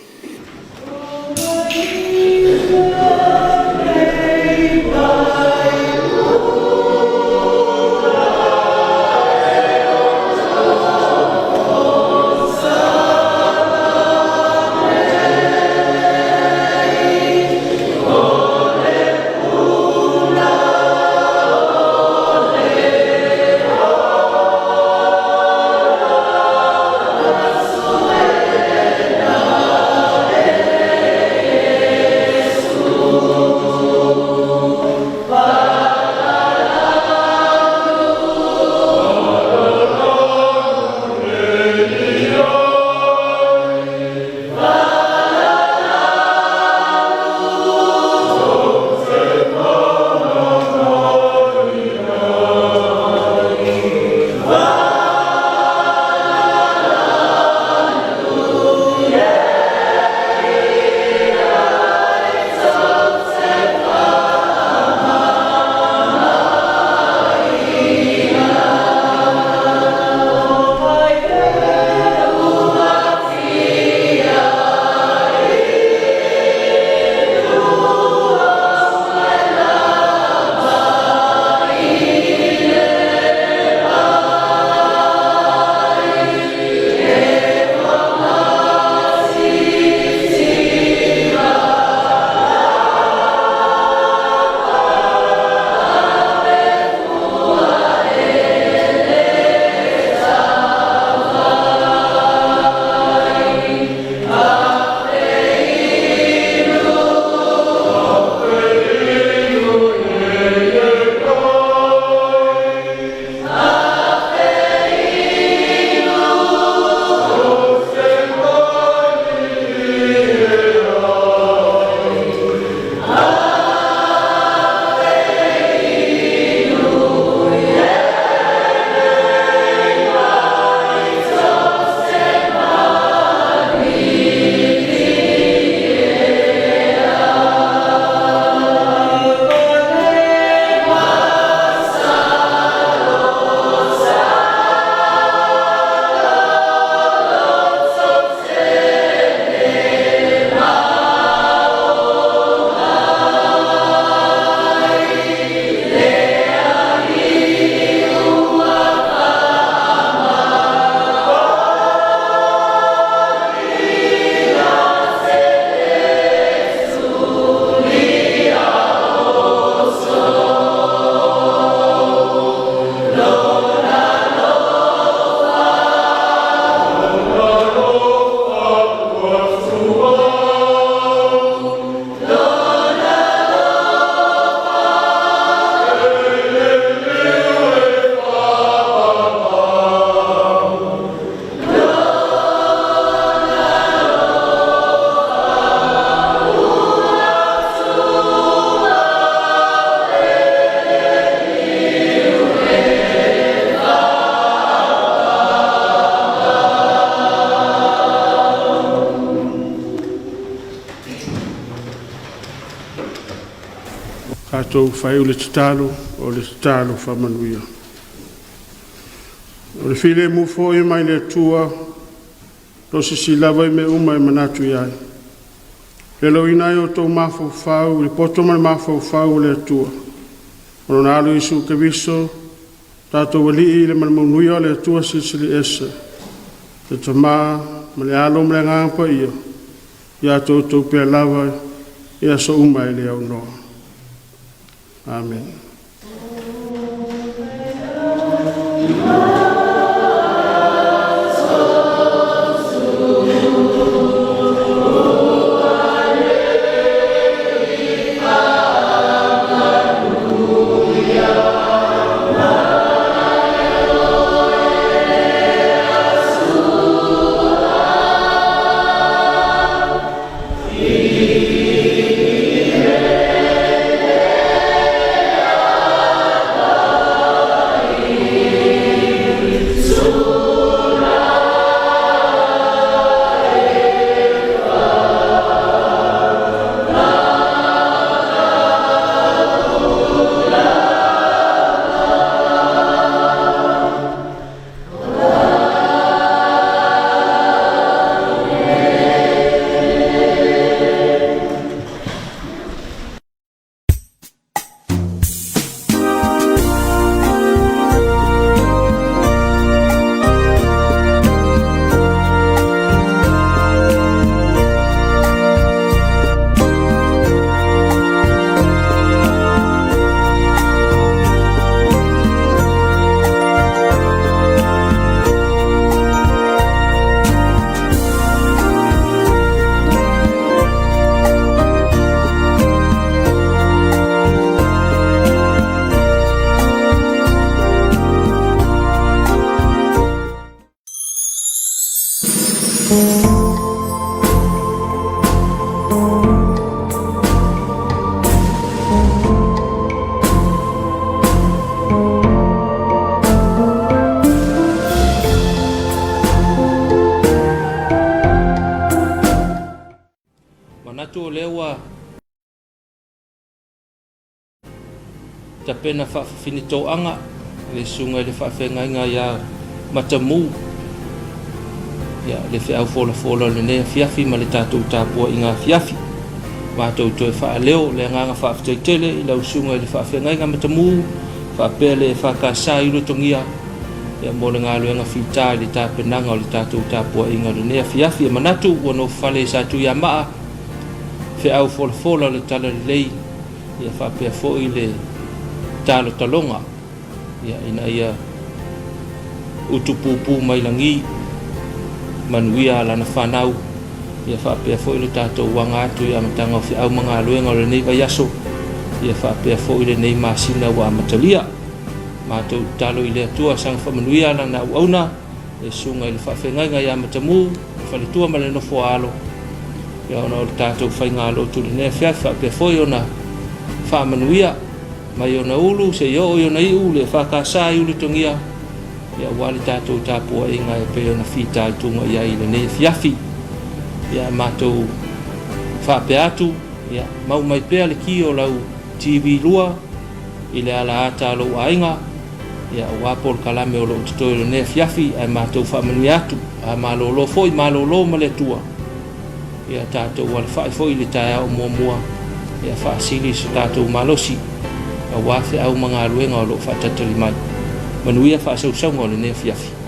Tatou faaiu le tatalo o le tatalo faamanuia. O le filemu foi mai le Atua, o sisi lava i mea uma e manatu i ai. Le loina ai o outou mafaufau, i le poto ma le mafaufau o le Atua. O lona alo Iesu Keriso, tatou Alii i le manumanuia o le Atua Silisili Ese, le Tama ma le Alo ma le Agaga Paia, ia outou pea lava i aso uma e le aunoa. Amen. Manatu o lea ua tapena faafafine toaga le susuga i le faafeagaiga ia Matamu, ia le feau folafola o lenei afiafi ma le tatou tapuaiga afiafi. Matou toe faaleo le agaga faafetai tele i lau susuga i le faafeagaiga Matamu faapea le EFKS i Ulutogia ia mo le galuega fita i le tapenaga o le tatou tapuaiga o lenei afiafi. E manatu ua nofofale i Satuiamaa feau folafola o le Talalelei ia faapea foi le talotaloga ia ina ia utupupu mai lagi manuia lana fanau ia faapea foi le tatou aga atu i amataga o feau ma galuega o lenei vaiaso ia faapea foi lenei masina ua amatalia. Matou tatalo i le Atua saga faamanuia lana auauna le susuga i le faafeagaiga ia Matamu, le faletua ma le nofo a alo, ia ona o le tatou faigalotu i lenei afiafi faapea foi ona faamanuia mai ona ulu seia oo i ona iu le EFKS i Ulutogia, ia aua le tatou tapuaiga e pei ona fitaituga i ai i lenei afiafi. Ia matou faapea atu, ia mau mai pea le ki o lau TV 2 i le ala ata a lou aiga, ia aua polokalame o lo o totoe i lenei afiafi, ae matou faamanuia atu, a malolo foi, malolo ma le Atua. Ia tatou alafai foi i le taeao muamua, ia faasili so tatou malosi, aua feau ma galuega o lo o faatalitali mai. Manuia faasausauga o lenei afiafi.